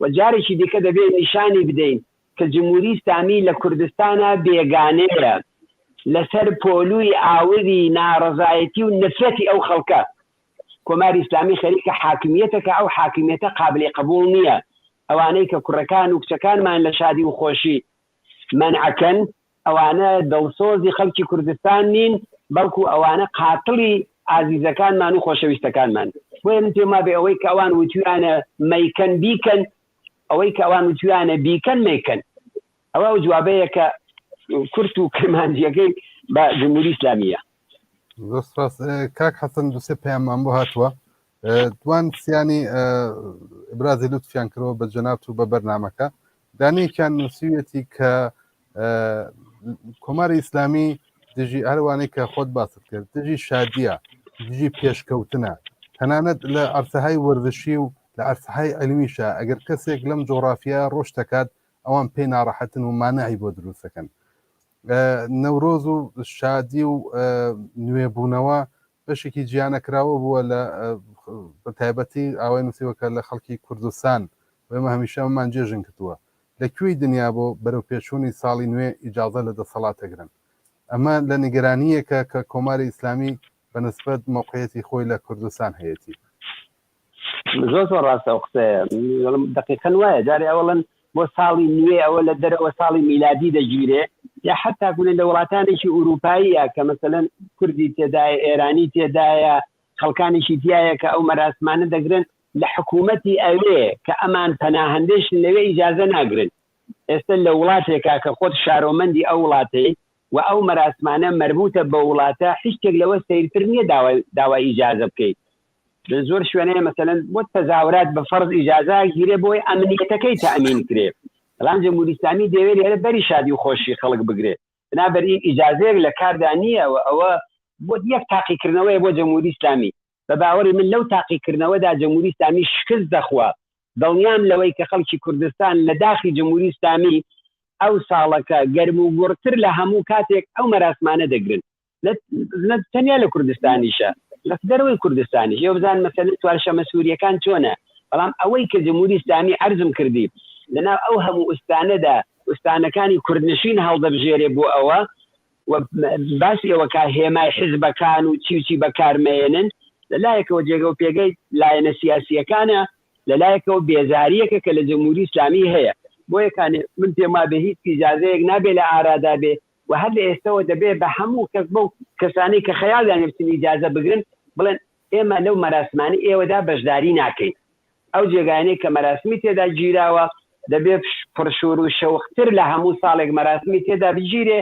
F: و جارێکی دیکە دەبێ نیشانی بدەین کە جمهوری ئیسلامی لە کوردستانا بێگانەیە لەسەر پۆلوی ئاوری ناڕەزایەتی و نفرەتی ئەو خەڵکە. کۆماری ئیسلامی خەریکە حاکمیەتەکە ئەو حاکمیەتە قابلی قبوڵ نیە. ئەوانەی کە کوڕەکان و کچەکانمان لە شادی و خۆشی مەنعەکەن ئەوانە دڵسۆزی خەڵکی کوردستان نین بەڵکو ئەوانە قاتڵی ئازیزەکانمان و خۆشەویستەکانمان. بۆیە من پێم وابێ ئەوەی کە ئەوان وتویانە مەیکەن بیکەن ئەوەی کە ئەوان وتویانە بیکەن مەیکەن. ئەوە ئەو جوابەیە کە کورت و کرمانجیەکەی بە جمهوری ئیسلامیە.
A: زۆر سپاس کاک حەسەن دوسێ پەیاممان بۆ هاتووە دوان سیانی ئبرازی لوتفیان کردەوە بە جەنابت و بە بەرنامەکە دانەیەکیان نووسیویەتی کە کۆماری ئیسلامی دژی هەروانەی کە خۆت باست کرد دژی شادیە دژی پێشکەوتنە تەنانەت لە عرسەهای وەرزشی و لە عرسەهای علمیشە ئەگەر کەسێک لەم جۆرافیا ڕۆژ دەکات ئەوان پێی ناڕەحەتن و مانعی بۆ دروستەکەن نەورۆز و شادی و نوێبوونەوە بەشێکی جیانەکراوە بووە لە بە تایبەتی ئاوای نووسیوە کە لە خەڵکی کوردستان ئێمە هەمیشە ئەمەمان جێژن کردووە. لە کوێی دنیا بۆ بەرەوپێشچوونی ساڵی نوێ ئیجازە لە دەسەڵات ئەگرن؟ ئەمە لە نیگەرانییەکە کە کۆماری ئیسلامی بە نسبەت مەوقعیەتی خۆی لە کوردستان هەیەتی.
F: زۆر زۆر ڕاستە ئەو قسەیە دەقیقەن وایە جارێ ئەوەڵەن بۆ ساڵی نوێ ئەوە لە دەرەوە ساڵی میلادی دەگیرێ یا حتا گونە لە وڵاتانێکی ئوروپاییە کە مەسەلەن کوردی تێدایە ئێرانی تێدایە خەڵکانێکی تایە کە ئەو مەراسمانە دەگرن لە حکوومەتی ئەوێ کە ئەمان پەناهەندەیشن لەوێ ئیجازە ناگرن ئێستا لە وڵاتێکا کە خۆت شارۆمەندی ئەو وڵاتەی و ئەو مەراسمانە مەربوتە بە وڵاتە هیچ شتێک لەوە سەیرتر نییە داوای داوای ئیجازە بکەیت لە زۆر شوێنەیە مەسەلەن بۆ تەزاورات بە فەرز ئیجازە گیرێ بۆی ئەمنیەتەکەی تەئمین کرێ بەڵام جمهوری ئیسلامی دەیەوێت لێرە بەری شادی و خۆشی خەڵک بگرێ بنابەرین ئیجازەیەک لە کاردا نییە و ئەوە بۆ یەک تاقیکردنەوەیە بۆ جمهوری ئیسلامی بە باوەڕی من لەو تاقیکردنەوەدا جمهوری ئیسلامی شکست دەخوا دڵنیام لەوەی کە خەڵکی کوردستان لە داخی جمهوری ئیسلامی ئەو ساڵەکە گەرم و گوڕتر لە هەموو کاتێک ئەو مەراسمانە دەگرن نە تەنیا لە کوردستانیشە لە دەرەوەی کوردستانیش ئێوە بزان مەسەلەی چوارشەمە سووریەکان چۆنە بەڵام ئەوەی کە جمهوری ئیسلامی عەرزم کردی لەناو ئەو هەموو ئوستانەدا ئوستانەکانی کوردنشین هەڵدەبژێرێ بۆ ئەوە و باسی ئەوە کا هێمای حزبەکان و چی و چی بەکار مەیەنن لە لایەکەوە جێگە و پێگەی لایەنە سیاسییەکانە لە لایەکەوە بێزارییەکە کە لە جمهوری ئیسلامی هەیە بۆیە کانێ من پێم وابێ هیچ ئیجازەیەک نابێ لە ئارادا بێ و هەر لە ئێستەوە دەبێ بە هەموو کەس بەو کەسانەی کە خەیاڵیان هەیە بچن ئیجازە بگرن بڵێن ئێمە لەو مەراسمانەی ئێوەدا بەشداری ناکەین. ئەو جێگایانەی کە مەراسمی تێدا گیراوە دەبێ پڕشور و شەوقتر لە هەموو ساڵێک مەراسمی تێدا بگیرێ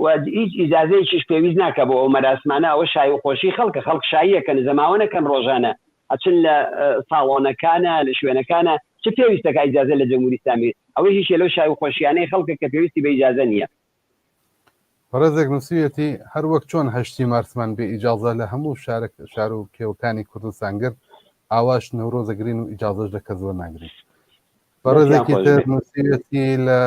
F: و هیچ ئیجازەیەکیش پێویست ناکا بۆ ئەو مەراسمانە، ئەوە شای و خۆشی خەڵکە، خەڵک شاییەکەن، زەماوەنەکەن ڕۆژانە ئەچن لە ساڵۆنەکانە، لە شوێنەکانە، چ پێویستەکا ئیجازە لە جمهوری ئیسلامی، ئەوەیش یەکێ لەو شای و خۆشیانەی خەڵکە کە پێویستی بە ئیجازە نییە.
A: بەڕێزێک نووسیویەتی، هەر وەک چۆن هەشتی مارسمان بێ ئیجازە لە هەموو شارە شار و کێوەکانی کوردستان گرت، ئاواش نەورۆز ئەگرین و ئیجازەش لە کەس وەرناگرین.
F: دەستیان
A: بەڕێزێکی
F: خۆش
A: تر
F: بێ.
A: نووسیویەتی لە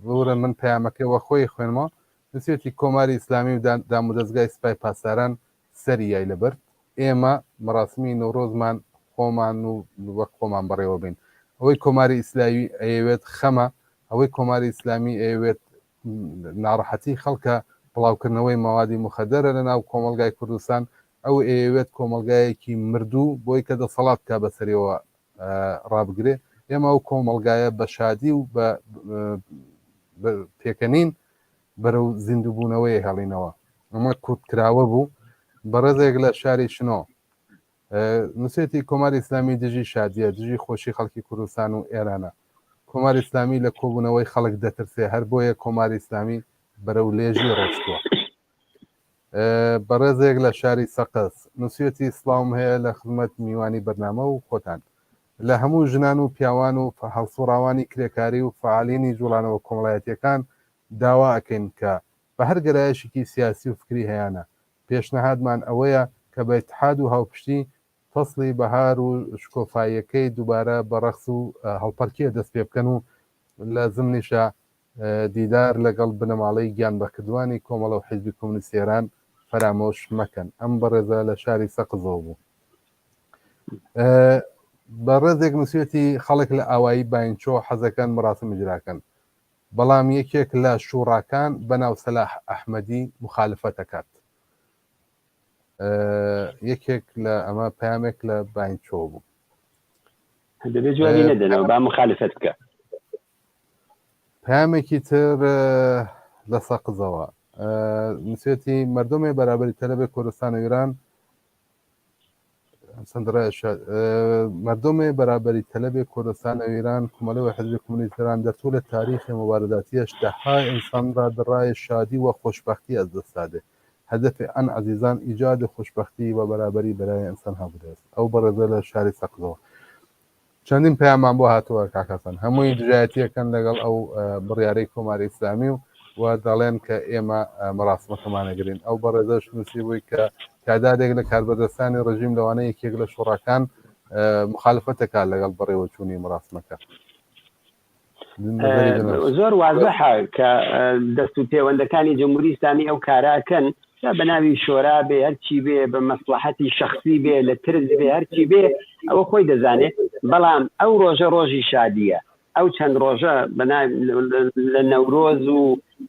A: ببورن من پەیامەکەی وە خۆی خوێنمەوە، نووسیویەتی کۆماری ئیسلامی و دامودەزگای سپای پاسداران سەری یای لەبرد، ئێمە مەراسمی نەورۆزمان خۆمان و وەک خۆمان بەڕێوە بەین. ئەوەی کۆماری ئیسلاوی ئەیەوێت خەمە، ئەوەی کۆماری ئیسلامی ئەیەوێت ناڕەحەتی خەڵکە، بڵاوکردنەوەی مەوادی موخەدەرە لە ناو کۆمەڵگای کوردستان، ئەو ئەیەوێت کۆمەڵگایەکی مردوو بۆی کە دەسەڵات بکا بەسەریەوە ڕابگرێ، ئێمە ئەو کۆمەڵگایە بە شادی و بە پێکەنین بەرەو زیندووبوونەوەی هێڵینەوە. ئەمە کورتکراوە بوو. بەڕێزێک لە شاری شنۆ نووسێتی کۆماری ئیسلامی دژی شادیە، دژی خۆشی خەڵکی کوردستان و ئێرانە. کۆماری ئیسلامی لە کۆبوونەوەی خەڵک دەترسێ، هەر بۆیە کۆماری ئیسلامی بەرەو لێژی ڕۆشتووە. بەڕێزێک لە شاری سەقز نووسیویەتی سڵاوم هەیە لە خزمەت میوانی بەرنامە و خۆتان. لە هەموو ژنان و پیاوان و هەڵسوڕاوانی کرێکاری و فەعالینی جوڵانەوە کۆمەڵایەتیەکان داوا ئەکەین کە بە هەر گەرایشیکی سیاسی و فکری هەیانە پێشنهادمان ئەوەیە کە بە ئیتحاد و هاوپشتی فەسڵی بەهار و شکۆفاییەکەی دووبارە بە ڕەقس و هەڵپەرکێ دەست پێ بکەن و لە زمنیشا دیدار لەگەڵ بنەماڵەی گیانبەختکردووانی کۆمەڵە و حیزبی کۆمۆنیستی ئێران فەرامۆش مەکەن. ئەم بەڕێزە لە شاری سەقزەوە بوو. بەڕێزێک نووسیویەتی خەڵک لە ئاوایی باینچۆ حەزەکەن مەراسم ئیجراکەن بەڵام یەکێک لە شوڕاکان بەناو سەلاح ئەحمەدی موخالفەت ئەکات. یەکێک لە ئەمە پەیامێک لە باینچۆ بوو.
F: دەبێت جوابی نەدەنەوە با مخالفەت بکە.
A: پەیامێکی تر لە سەقزەوە نووسێتی مردم برابری طلب کوردستان و ایران مردم برابری طلب کوردستان و ایران کمله و حزب کمونیست ایران در طول تاریخ مبارزاتیش دهها انسان را در راه شادی و خوشبختی از دست داده هدف آن عزیزان ایجاد خوشبختی و برابری برای انسان ها بوده است ئەو بەڕێزە لە شاری سەقزەوە چەندین پەیامان بۆ هاتووە کاک حەسەن هەمووی دژایەتیەکەن لەگەڵ ئەو بڕیارەی کۆماری ئیسلامی و و دەڵێن کە ئێمە مەراسمەکەمانەگرین ئەو بەڕێزەش نووسی بووی کە تعدادێک لە کاربەدەستانی ڕژیم لەوانە یەکێک لە شوڕاکان مخالفەتەکە لەگەڵ بەڕێوەچوونی مەراسمەکە
F: زۆر وازحە کە دەست و پێوەندەکانی جمهوری ئیسلامی ئەو کارە ئەکەن جا بە ناوی شۆرا بێ هەرچی بێ بە مەسڵەحەتی شەخسی بێ لە ترس بێ هەرچی بێ ئەوە خۆی دەزانێ بەڵام ئەو ڕۆژە ڕۆژی شادیە. ئەو چەند ڕۆژە لە نەورۆز و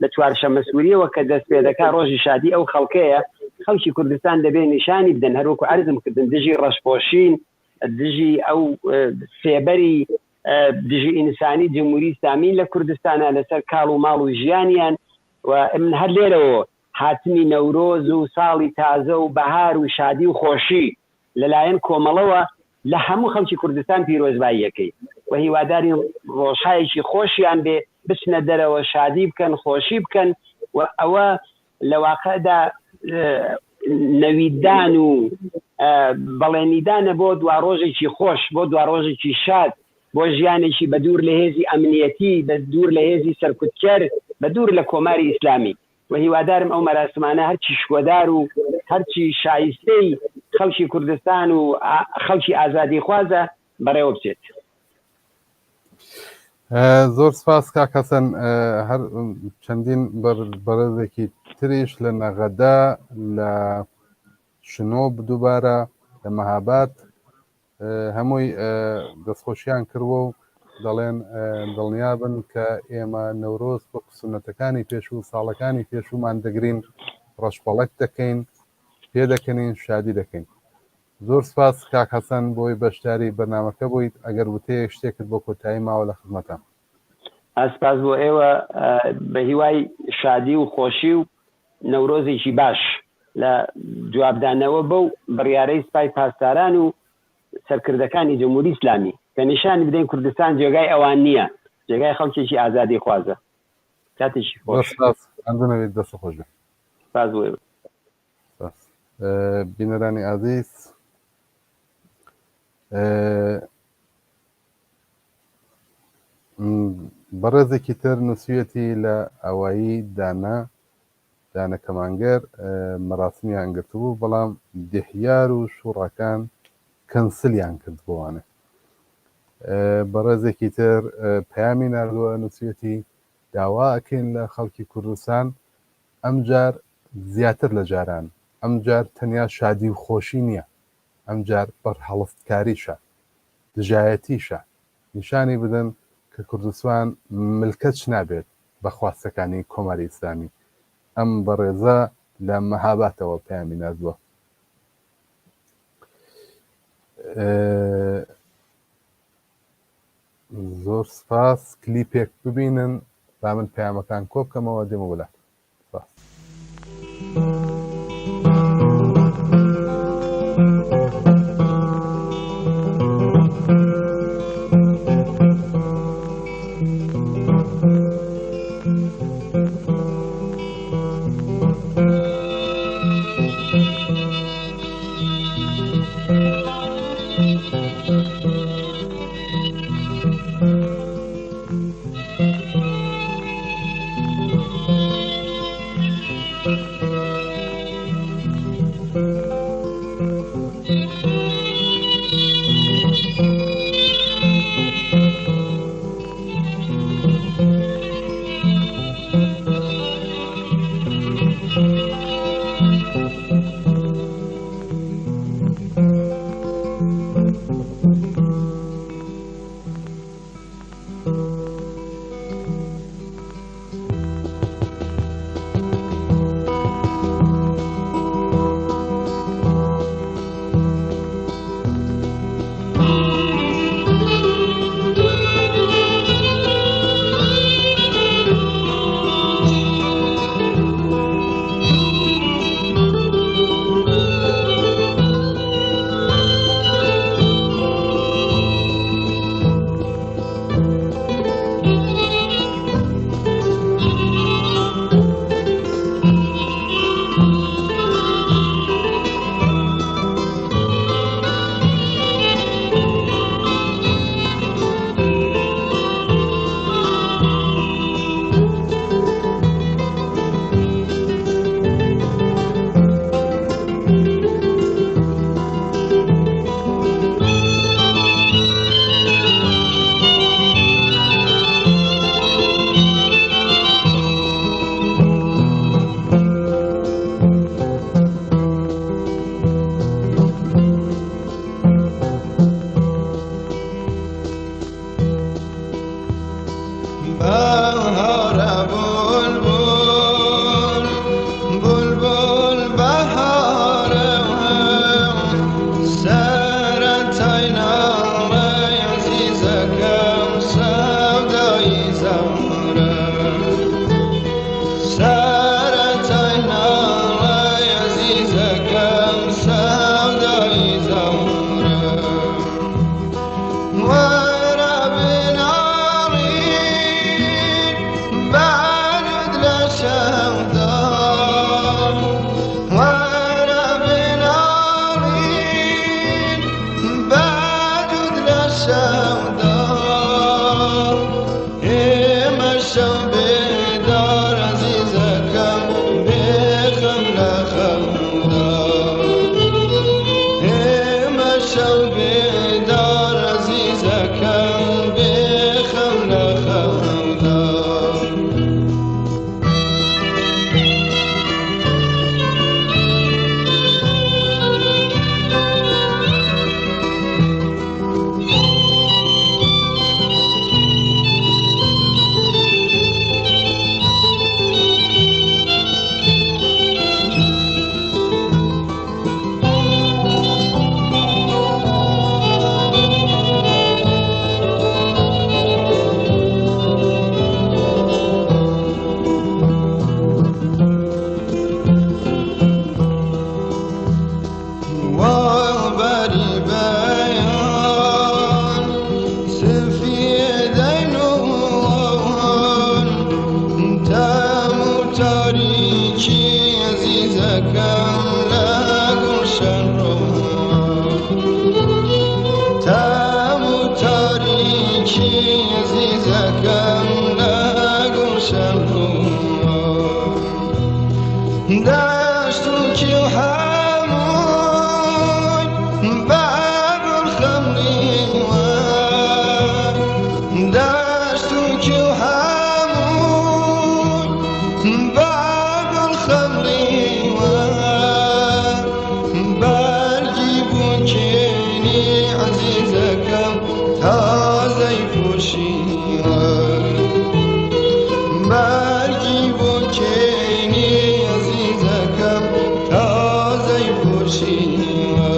F: لە چوارشەمەسووریەوە کە دەست پێ دەکا ڕۆژی شادی ئەو خەڵکەیە خەڵکی کوردستان دەبێ نیشانی بدەن هەروەکو عەرزم کردن دژی ڕەشپۆشین دژی ئەو سێبەری دژی ئینسانی جمهوری ئیسلامی لە کوردستانە لەسەر کاڵ و ماڵ و ژیانیان و من هەر لێرەوە هاتنی نەورۆز و ساڵی تازە و بەهار و شادی و خۆشی لەلایەن کۆمەڵەوە لە هەموو خەڵکی کوردستان پیرۆزباییەکەی و هیوادارین ڕۆژهایەکی خۆشیان بێ بچنە دەرەوە شادی بکەن خۆشی بکەن و ئەوە لە واقعدا نەویددان و بەڵێنیدانە بۆ دواڕۆژێکی خۆش بۆ دواڕۆژێکی شاد بۆ ژیانێکی بە دوور لە هێزی ئەمنیەتی بە دوور لە هێزی سەرکوتکەر بە دوور لە کۆماری ئیسلامی و هیوادارم ئەو مەراسمانە هەرچی شکۆدار و هەرچی شایستەی خەڵکی کوردستان و خەڵکی ئازادیخوازە بەڕێوە بچێت.
A: زۆر سپاس کاک حەسەن هەر چەندین بەڕێزێکی تریش لە نەغەدە لە شنۆ دووبارە لە مەهاباد هەمووی دەستخۆشیان کردووە و دەڵێن دڵنیابن کە ئێمە نەورۆز وەک سونەتەکانی پێشوو ساڵەکانی پێشوومان دەگرین ڕەشبەڵەک دەکەین پێدەکەنین شادی دەکەین زۆر سپاس کاک حەسەن بۆی بەشداری بەرنامەکە بوویت ئەگەر وتەیەک شتێکت بۆ کۆتایی ماوە لە خزمەتام.
F: سپاس بۆ ئێوە بە هیوای شادی و خۆشی و نەورۆزێکی باش لە جوابدانەوە بەو بڕیارەی سپای پاسداران و سەرکردەکانی جمهوری ئیسلامی کە نیشانی بدەین کوردستان جێگای ئەوان نییە جێگای خەڵکێکی ئازادی خوازە کاتێکی خۆش
A: سپاس ماندوو نەبیت دەست خۆش بێت.
F: سپاس بۆ ئێوە.
A: سپاس بینەرانی ئازیز بەڕێزێکی تر نووسیویەتی لە ئاوایی دانا دانە کەمانگەر مەراسمیان گرتبوو بەڵام دهیار و شوڕاکان کەنسلیان کرد بۆوانە بەڕێزێکی تر پەیامی ناردووە نووسیویەتی داوا ئەکەین لە خەڵکی کوردستان ئەمجار زیاتر لە جاران ئەمجار تەنیا شادی و خۆشی نییە ئەمجار بەرهەڵستکاریشە دژایەتیشە نیشانی بدەن کە کوردستان ملکەچ نابێت بە خواستەکانی کۆماری ئیسلامی. ئەم بەڕێزە لە مەهاباتەوە پەیامی ناردووە. زۆر سپاس کلیپێک ببینن با من پەیامەکان کۆ بکەمەوە دێمە وڵات. سپاس.
B: وەرە بناڵین بارود لە شەودا وەرە بناڵین بارود لە شەودا ئێمە شەو بێدار عەزیزەکەم بێخەم لە خەودا ئێمە شەو بێدار عەزیزەکەم بێخەم لە خەودا. بەری بەیان سفیدەی نوان تام و تاریکی عەزیزەکەم لە گوڵشەن ڕۆوان تام و تاریکی عەزیزەکەم لە گوڵشەن ڕۆوان دەشت و کێو هەمووی بە گوڵ خەمڵیوە دەشت و کێو هەمووی بە گوڵ خەمڵیوە بەرگی بووکێنی عەزیزەکەم تازەی پۆشیوە بەرگی بووکێنی عەزیزەکەم تازەی پۆشیوە.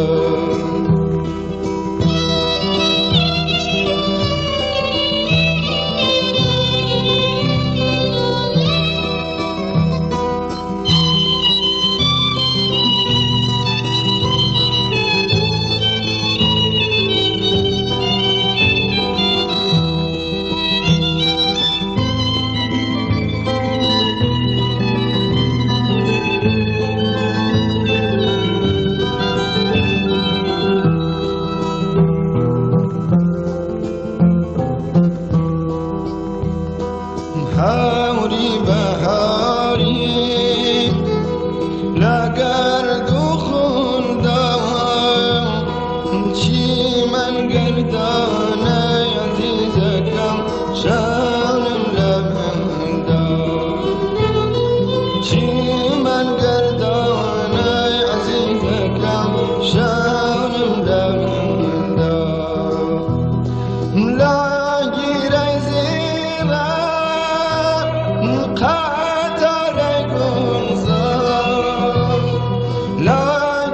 B: هەوری بەهاری لە گەرد و خوندا چیمەن گەردانە عەزیزەکەم شانم لە بەندا چیمەن گەردانە عەزیزەکەم شانم لە بەندا لە گیرەی زیرە قەتارەی گوڵزار لە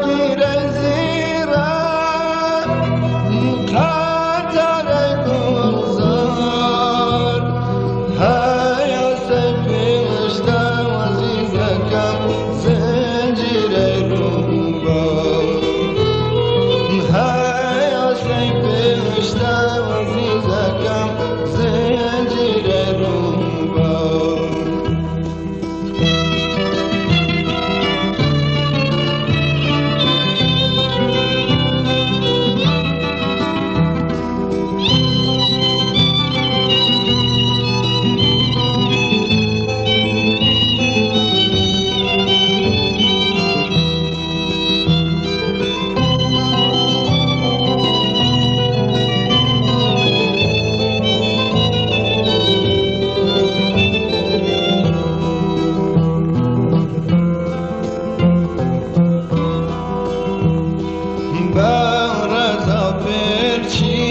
B: گیرەی زیرە قەتارەی گوڵزار هەیاسەی پێشتە عەزیزەکەم زنجیرەی ڕووبار هەیاسەی پێشتە عەزیزەکەم زنجیرەی ڕووبار. بە ڕەزا پرچی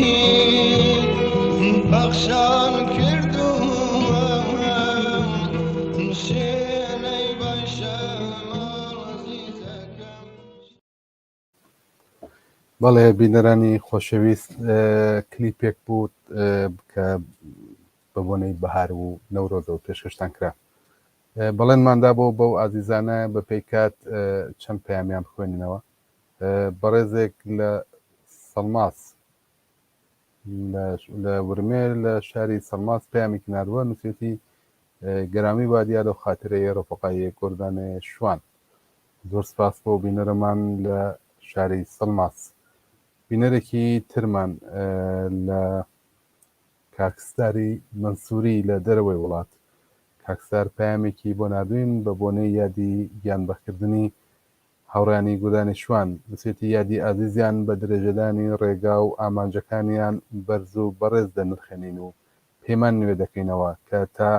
B: پەخشان کردووە شێنەی بای شەماڵ عەزیزەکەم.
A: بەڵێ بینەرانی خۆشەویست کلیپێک بوو کە بە بۆنەی بەهار و نەورۆزەوە پێشکەشتان کرا. بەڵێنمان دابوو بەو ئازیزانە بە پێی کات چەند پەیامیان بخوێنینەوە. بەڕێزێک لە سەڵماس. لە ورمێ لە شاری سەڵماس پەیامێکی ناردووە نووسێتی گەرامی با دیارە و خاترەیە ڕفقاییە گۆردانێ شوان زۆر سپاس بۆ بینەرەمان لە شاری سەڵماس بینەرێکی ترمان لە کاکستاری مەنسووری لە دەرەوەی وڵات کاکستار پەیامێکی بۆ ناردوین بە بۆنەی یادی گیانبەختکردنی هاوڕێیانی گوردانی شوان، نوسێتی یادی ئازیزیان بە درێژەدانی ڕێگا و ئامانجەکانیان بەرز و بەڕێز دەنرخێنین و پەیمان نوێ دەکەینەوە کە تا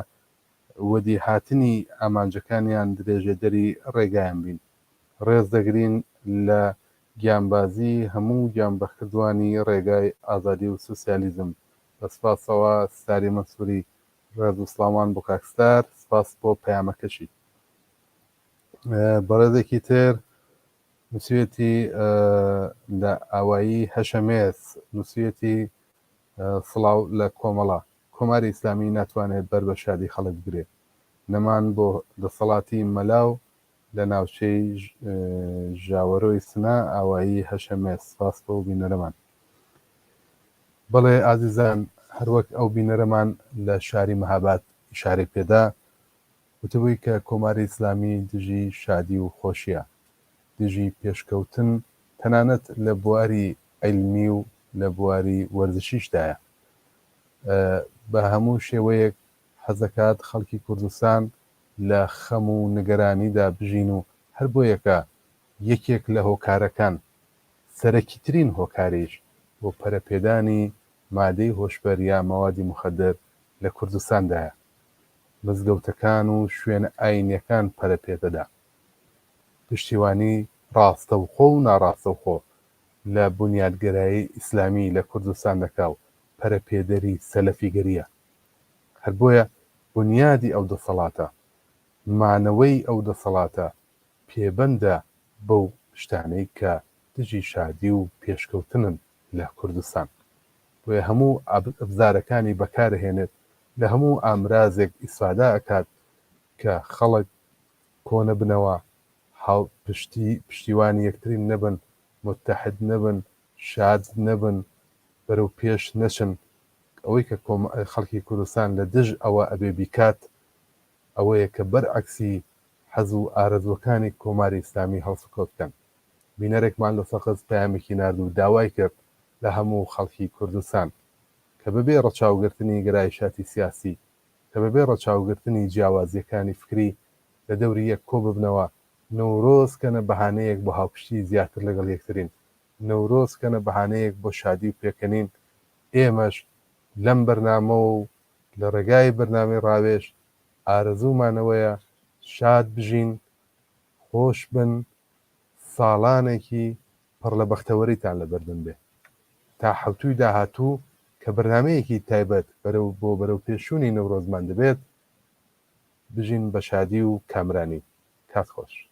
A: وەدیهاتنی ئامانجەکانیان درێژەدەری ڕێگایان بین. ڕێز دەگرین لە گیانبازی هەموو گیانبەختکردوانی ڕێگای ئازادی و سوسیالیزم. بە سپاسەوە ستاری مەنسوری. ڕێز و سڵاومان بۆ کاک ستار. سپاس بۆ پەیامەکەشی. بەڕێزێکی تر نووسیویەتی لە ئاوایی هەشەمێس نووسیویەتی سڵاو لە کۆمەڵە کۆماری ئیسلامی ناتوانێت بەر بە شادی خەڵک بگرێ نەمان بۆ دەسەڵاتی مەلاو لە ناوچەی ژاوەرۆی سنە ئاوایی هەشەمێس سپاس بۆ بینەرەمان بەڵێ ئازیزان هەروەک ئەو بینەرەمان لە شاری مەهاباد ئیشارەی پێدا وتبووی کە کۆماری ئیسلامی دژی شادی و خۆشییە، دژی پێشکەوتن تەنانەت لە بواری عیلمی و لە بواری وەرزشیشدایە. بە هەموو شێوەیەک حەزدەکات خەڵکی کوردستان لە خەم و نگەرانیدا بژین و هەر بۆیەکە یەکێک لە هۆکارەکان، سەرەکیترین هۆکاریش بۆ پەرەپێدانی مادەی هۆشبەر یا مەوادی موخەدر لە کوردستاندایە. مزگەوتەکان و شوێنە ئاینیەکان پەرە پێدەدا. پشتیوانی ڕاستەوخۆ و ناڕاستەوخۆ لە بونیادگەرایی ئیسلامی لە کوردستان دەکا و پەرەپێدەری سەلەفیگەریە. هەر بۆیە بونیادی ئەو دەسەڵاتە، مانەوەی ئەو دەسەڵاتە پێبەندە بەو شتانەی کە دژی شادی و پێشکەوتنن لە کوردستان. بۆیە هەموو ئەبزارەکانی بەکارئەهێنێت لە هەموو ئامرازێک ئیسفادە ئەکات کە خەڵک کۆنەبنەوە هاو پشتی پشتیوانی یەکتری نەبن متحد نەبن شاد نەبن بەرەو پێش نەچن ئەوەی کە خەڵکی کوردستان لە دژ ئەوە ئەبێ بیکات ئەوەیە کە بەرعەکسی حەز و ئارەزووەکانی کۆماری ئیسلامی هەڵسوکەوت بکەن. بینەرێکمان لە سەقز پەیامێکی نارد و داوای کرد لە هەموو خەڵکی کوردستان کە بەبێ ڕەچاوگرتنی گەرایشاتی سیاسی، کە بەبێ ڕەچاوگرتنی جیاوازییەکانی فکری لە دەوری یەک کۆ ببنەوە، نەورۆز کەنە بەهانەیەک بۆ هاوپشتی زیاتر لەگەڵ یەکترین، نەورۆز کەنە بەهانەیەک بۆ شادی و پێکەنین، ئێمەش لەم بەرنامە و لە ڕێگای بەرنامەی ڕاوێژ ئارەزوومان ئەوەیە شاد بژین، خۆش بن، ساڵانێکی پڕ لە بەختەوەریتان لەبەردەم بێ. تا حەوتووی داهاتوو کە بەرنامەیەکی تایبەت بەرەو بۆ بەرەوپێشچوونی نەورۆزمان دەبێت، بژین بە شادی و کامرانی. کات خۆش.